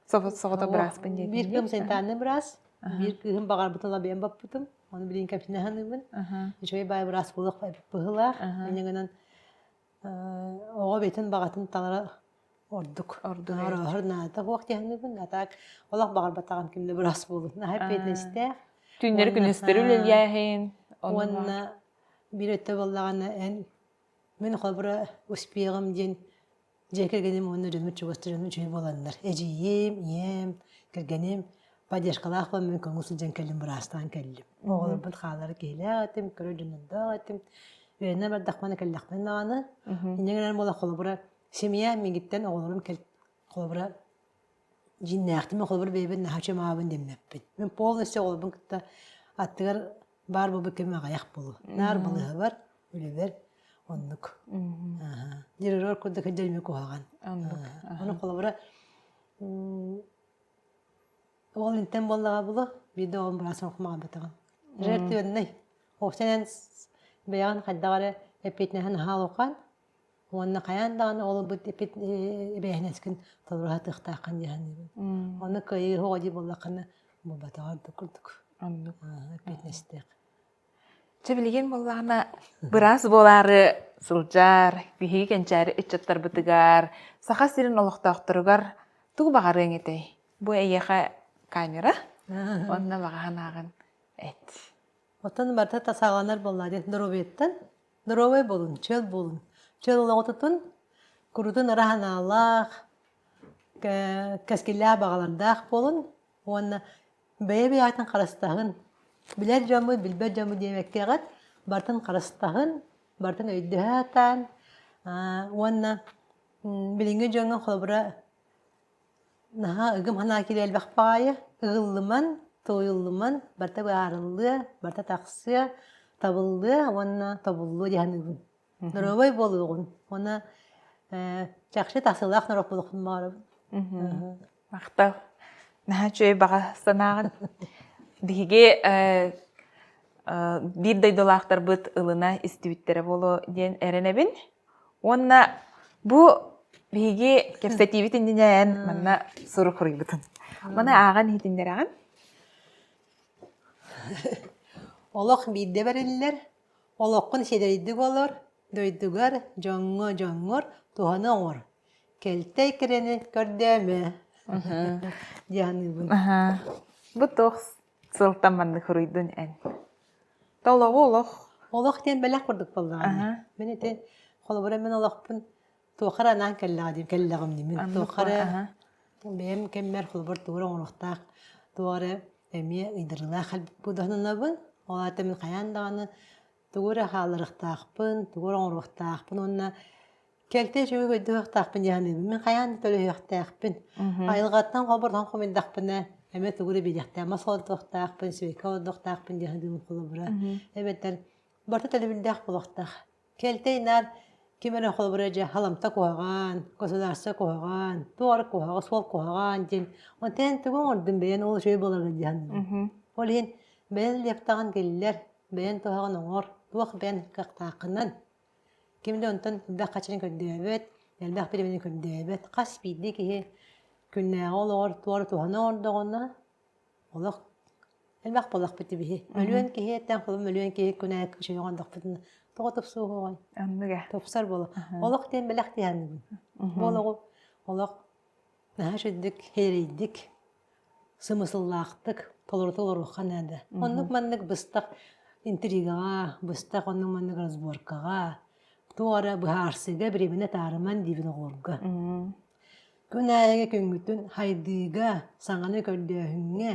соҕото бырааспын диэтин. Биир кыым санитарный быраас, биир кыыһым баҕарбытын ыла бэйэм баппытым. Ону билигин кэпсэнэ саныыбын. Үчүгэй баай быраас буолуох быһыылаах. Инньэ гынан оҕо бэйэтин баҕатын талара ордук. Ордук. Ороһор наада суох диэхнибин. А так олох баҕарбатаҕым ким да быраас буолун. Наһаа эппиэтинэстээх. Түүннэри күнүстэри үлэлээһин. Уонна биир өттө буоллаҕына эн мин холобура успеҕым диэн дьиэ кэргэним уонна дьонум чугас дьонум үчүгэй буоланнар. Эдьиийим, ийэм, кэргэним поддержкалаах буолан мин көҥүл сылдьан кэллим, быраастаан кэллим. Оҕолорбун хааллара киһилээх этим, көрөр дьоннордоох этим. Үөрэнэ бардахпына кэллэхпинэ даҕаны, инньэ гынан буола холобура семья миигиттэн оҕолорум кэл холобура дьиҥнээхтик мин холобура бэйэбин наһаа чымаабын дэммэппин. Мин полностью оҕолорбун кытта аттыгар баар буолбут кэмим аҕыйах буолуо. Наар балыыһабар, үлэбэр оннук. Дирижер курдук сылдьар эмиэ куһаҕан. Оннук. Ону холобура ол интэн буоллаҕа буолуо, биирдэ оҕом быраас оҥхумаҕырбатаҕым. Жертвенный. Ол сэнэн бэйэҕин хайдах эрэ эппиэтинэһин наһаа улахан Уонна хайаан даҕаны ол-бу эбээһинэскин толору сатыахтааххын дии саныыбын. Ону кыайыы оҕо дии буоллаххына, буолбатаҕа ордук курдук. Оннук. Эппиэтинэстээх. Чэ билигин буоллаҕына быраас буолаары сылдьар, биһиги кэнчээри ыччаттарбытыгар, Саха сирин олохтоохторугар тугу баҕарыаҥ этэй? Бу эйиэхэ камера уонна баҕа санааҕын эт. Оттон барыта тасааланар буоллаа диэн доруобуйаттан Доруобай буолун, чөл буолун. Чөл олоҕу тутун, курутун ыра санаалаах, кэскиллээх баҕалардаах буолун уонна бэйэ-бэйэҕитин харыстаһын. Билэр дьоммут, билбэт дьоммут диэбэккэҕит, барытын харыстаһын, барытын өйдөһө сатаан уонна билиҥҥи дьоҥҥо холобура Наһаа ыгым санаа киирэ элбэх баҕайы, ыгыллыман, туойуллуман, барыта быһаарыллыа, барыта тахсыа, табыллыа уонна тобуллуо дии саныыбын. Доруобай буолуоҕун уонна ээ чахчы тахсыылаах норуот буолуохпун баҕарабын. Махтал. Наһаа үчүгэй баҕа санааҕын. Биһиги биир дойдулаахтарбыт ылына истибиттэрэ буолуо диэн эрэнэбин. Уонна бу биһиги кэпсэтиибит иннинэ эн манна сурук суруйбутун. Маны ааҕан иһитиннэрэҕин? Олох биирдэ бэриллэр, олоххун сиэдэрэйдик олор, дойдугар, дьоҥҥо дьоҥҥор туһаны оҥор. Кэлтэй кэрэни көрдөөмө дии саныыбын. Бу туох сылтан маннык суруйдун эн? Толоҕу олох. Олох диэн бэлэх курдук буоллаҕа. Мин ити холобура мин олохпун туохха эрэ анаан кэллэҕэ диим кэллэҕим дии. Мин туохха эрэ бэйэм кэммэр холобур тугу эрэ оҥоруохтаах туох эрэ эмиэ ыйдарыылаах будоһунанабын. Ол аата мин хайаан даҕаны тугу эрэ хаалларыахтаахпын, тугу эрэ оҥоруохтаахпын уонна Кэлтэй үчүгэй өйдөһүөхтээхпин дии саныыбын. Мин хайаан да төлөһүөхтээхпин. Айылҕаттан холбордон хомуйдахпына, эмэ тугу да билиэхтээх, мас олордуохтаахпын, сибэкки олордуохтаахпын дии саныыбын холобура. Эбэтэр барыта төлөбүрдээх буолуохтаах. Кэлтэй наар ким эрэ холобура дьэ халамта куһаҕан, государство куһаҕан, туох эрэ куһаҕа, суол куһаҕан диэн. Онтон тугу оҥордум бэйэн ол үчүгэй буоларга дии саныыбын. Ол иһин бэйэн лептаҕын киллэр, бэйэн туһаҕын оҥор, туох бэйэн кыахтааххынан Ким да онтон элбэх хаччыны көрдөөбөт, элбэх бириэмэни көрдөөбөт. Хас биирдии киһи күннээҕи олоҕор туора туһана оҥордоҕуна, олох элбэх буоллахпыт ибиһи. Мөлүөн киһи этэн холум мөлүөн киһи күн аайы үчүгэй оҥордохпутуна тоҕо тупсуоҕуй? Оннук ээ. Тупсар буолуо. Олох диэн бэлэх дии саныыбын. Бу олоҕу олох наһаа үчүгдүк, хиэрэйдик сымысыллаахтык толору толоруохха наада. Оннук-маннык быстах интригаҕа, быстах оннук-маннык разборкаҕа, туох эрэ быһаарсыыга бириэмэни атаарыман диибин оҕолорго. Күн аайы күҥҥүтүн хайдыыга, саҥаны көрдөөһүҥҥэ,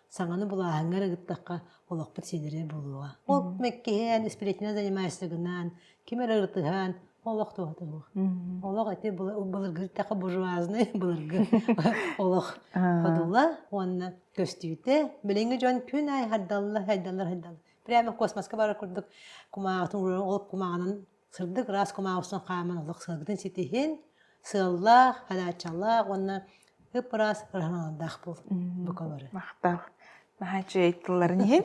саҥаны булааһыҥҥа эрэ ыыттахха олохпут сиэдэрэй буолуоҕа. Ол киһи сплетня занимайся гынан, ким эрэ ырытыһан, олох туһата суох. Олох ити былыргы тэхэ буржуазный былыргы олох ходула уонна көстүүтэ. Билиҥҥи дьон күн аайы хайдаллар, хайдаллар, хайдаллар. Прямо космоска барар курдук кумааҕытын ол кумааҕынан сырдык ыраас кумааҕыттан хааман олох сыалгытын ситиһин, сыаллаах, хадааччалаах уонна ып-ыраас ыраһаналардаах буол бука бары. Махтал. Наһаа үчүгэй тылларын иһин.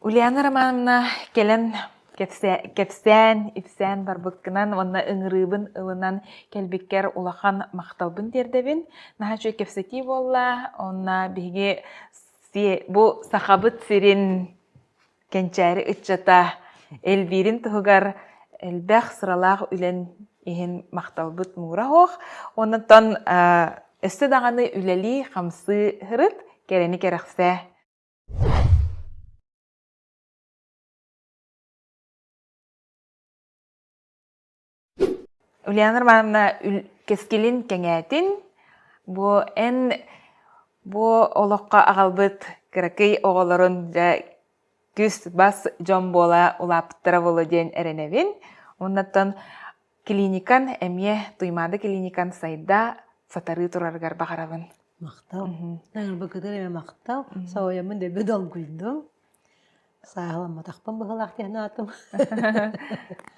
Ульяна Романовна кэлэн кэпсээн, ипсээн барбыккынан уонна ыҥырыыбын ылынан кэлбиккэр улахан махталбын тиэрдэбин. Наһаа үчүгэй кэпсэтии буолла. Уонна биһиги бу Сахабыт сирин кэнчээри ыччата элбиирин туһугар элбэх сыралаах үлэн иһин махталбыт муура суох. Онтон өссө даҕаны үлэлии-хамсыы сырыт, кэрэни кэрэхсээ. Ульяна Романовна кэскилин кэҥээтин, бу эн бу олоххо аҕалбыт кыракый оҕолорун дьэ күс-бас дьон буола улааппыттара буолуо диэн эрэнэбин. Оннуттан клиникан эмиэ Туймаада клиникан сайда сатарыы турарыгар баҕарабын. Махтал. Ыҥырбыккытыгар эмэ махтал. Соһуйаммын дөбө долгуйдум. Сааһыламматахпын быһыылаах диэн аатым.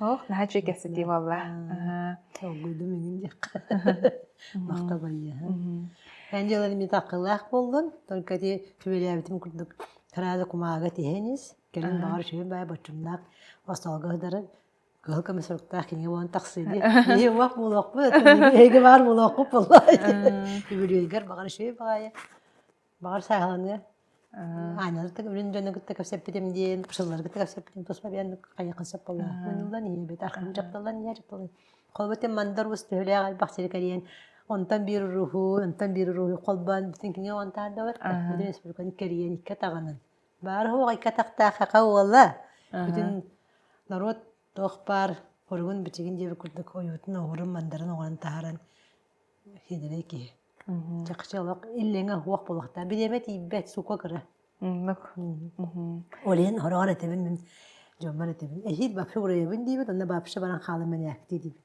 Ох, наһаа үчүгэй кэпсэтии буолла. Долгуйдум иҥин диэххэ. Махтал байыаһа. Эн дьыалан эмиэ таккылаах буоллун. Только ити сүбэлээбитим курдук сразу кумааҕыга тиһэн ис. Кэлин баҕар үчүгэй баай боччумнаах остуолга сытарын кыһыл көмүс суруктаах кинигэ буолан тахсыы дии. Биһи уох буолуохпут, эһиги баар буолуохпут буолла. Үбүлүөйгэр баҕар үчүгэй баҕайы. Баҕар сааһыланыа. Аанньалар үлүн дьону кытта кэпсэппитим диэн, сыллары кытта кэпсэппитим туспа биэн хайыахын сөп буолла. Муннуллан иһэбит, архым дьапталлан иһэр дьапталлан. Холбутун мандар уус төһөлөөх элбэх сири кэрийэн, онтон биир уруһу, онтон биир уруһу холбоон бүтүн кинигэ онтаардабыт. Бүтүн республиканы кэрийэн икки атаҕынан. Баар уһуох икки атахтаах саха уола. Бүтүн норуот туох баар. Хоругун бичигин диэбит курдук ойуутун оһуорун мандарын оҥорон таһааран сиэдэрэй киһи. Чахчы олох иллэҥэ уох буолуохтаах. Бириэмэ тиийбэт, сука кыра. Оннук. Ол иһин хороҕор этэбин мин дьоммор этэбин. Эһиил вообще уруйабын диибит, онно вообще баран хаалан мэнээктии диибит.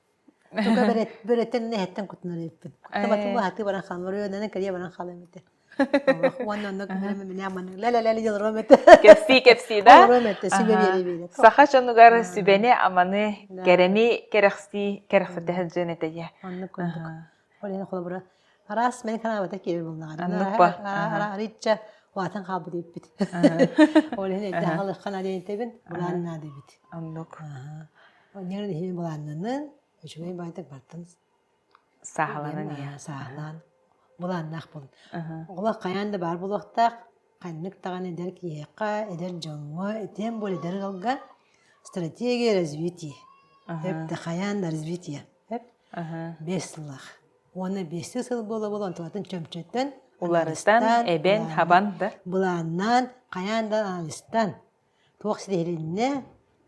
Туга бөрөттөн эһэттэн кутунар эбиппин. Куттабатын бу баран хаалан, уруйанан кэлиэ баран хаалан этэ. Уонна онно күнүм маннык ла-ла-ла дьолором этэ. Кэпсии кэпсии да. Олором этэ, сүбэ биэрэ биэрэ. Саха дьонугар сүбэни аманы кэрэни кэрэхсии кэрэхсэтэ сылдьыан этэ дьэ. Оннук курдук. Ол иһин холобура араас мин ханаабата киирэр буоллаҕына. Оннук ба. Арыычча улаатан хаалбыт эбиппит. Ол иһин эрдэ аҕалыахха наада диэн былаан наада эбит. Оннук. Онньон иһин былааннанын, үчүгэй баайтык бартын Сааһыланан иһэ. Сааһылаан былааннаах буолун. Оҕолор хайаан да баар буолуохтаах, ханнык даҕаны эдэр киһиэхэ, эдэр дьоҥҥо, тем более эдэр ыалга стратегия развития. Эп да хайаан да развитие. Эп 5 сыллаах. Уонна 5 сыл буола-буола онтулатын чөмчөттөн, уларытан, эбэн, хабан да. Былааннаан, хайаан да анализтан туох ситиһилиннэ,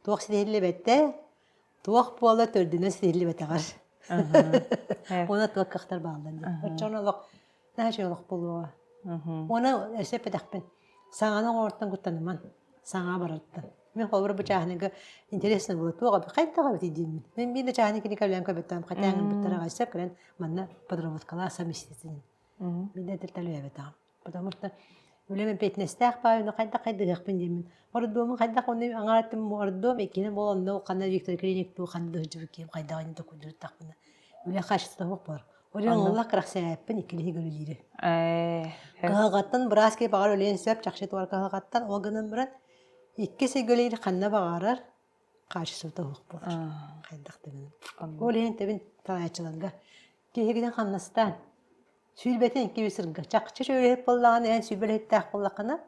туох ситиһиллибэтэ, Туох буола төрдүнэн ситиһиллибэтэҕэр. Уонна туох кыахтар бааллар диэн. Оччоҕуна олох наһаа үчүгэй олох буолуоҕа. Уонна өссө эппэтэхпин. Саҥаны оҥортон куттаныман. Саҥа барартан. Мин холобура бу чааһыныга интересно было туох эбит хайдах эбитий дииммин. Мин биир да чааһыны кини кэлэн көрбөттөм. Хотя ыҥырбыттара аҕай сөп кэлэн манна подработкалаа совместительно. Мин да этэртэлүөбэтэҕим. Потому что үлэм эппиэтинэстээх баай, ону хайдах хайдыһыахпын диэммин. Ордуомун хайдах ону аҥаратым ордуом, иккинэн буол онно ханна Виктор клиник дуу, ханна да сылдьыбыт киһим хайдах ини токуйдуруттахпына. Үлэ хаачыстыбата суох буолар. Ол иһин олох кырахсээппин иккилиһи үлэлиирэ. Кыһалҕаттан быраас киһи баҕар үлээн сөп, чахчы тугар кыһалҕаттан, ол гынан баран икки сиргэ үлэлиир ханна баҕарар хаачыстыбата суох буолар. Хайдах да гынан. Ол иһин тэбин салайааччыларга киһигинэн хамнастаан Сүүрбэтин икки сырга чахчы үлэһит буоллаҕына эн сүүрбэ үлэһиттээх буоллаххына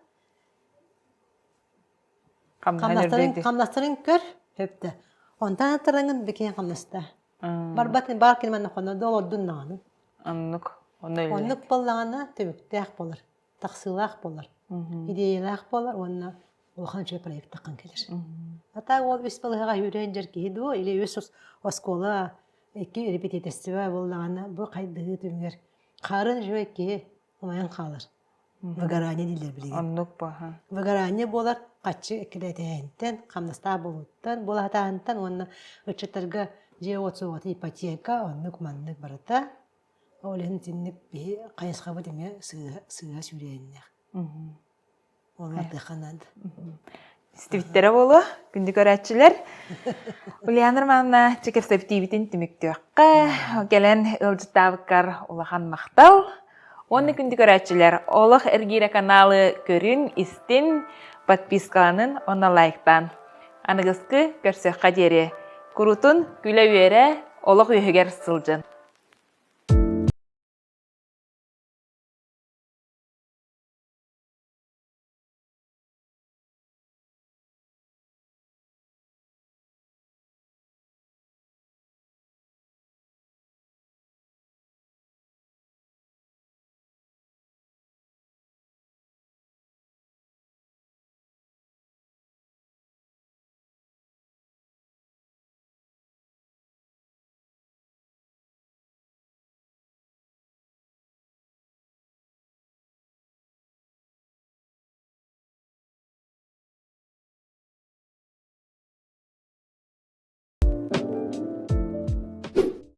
хамнастарын хамнастарын көр сөптө онтон аттараҥын бикиэн хамнаста барбат баар кини манна хоно да олордун даҕаны оннук оннук буоллаҕына түмүктээх буолар тахсыылаах буолар идеялаах буолар уонна улахан үчүгэй проект таххан кэлэр ата ол үс балыһаҕа үүрэн дьэр киһи дуо или үс оскуола икки репетиторство буоллаҕына бу хайдыһыы түмүгэр хаарын үчүгэй киһи умайан хаалар выгорание дииллэр билигин оннук баха выгорание буолар хаччы эккирэтээһинтэн хамнастаах буолууттан буолаһатааһынтан уонна ыччаттарга дьиэ-уот суоҕата ипотека оннук маннык барыта ол иһин итинник биһи хайысхабыт эмиэ сыыһа сыыһа сүүрээннээх Олордуохха наада. Истибиттэрэ буолуо, күндү көрөөччүлэр. Ульяна Романовна кэпсэппитибитин түмүктүөххэ. Кэлэн ыалдьыттаабыккар улахан махтал. Уонна күндү көрөөччүлэр, Олох эргиирэ каналы көрүн, истин, подпискаланын уонна лайктаан. Аныгыскы көрсүөххэ диэри. Курутун күлэ-үөрэ, олох үөһүгэр сылдьын.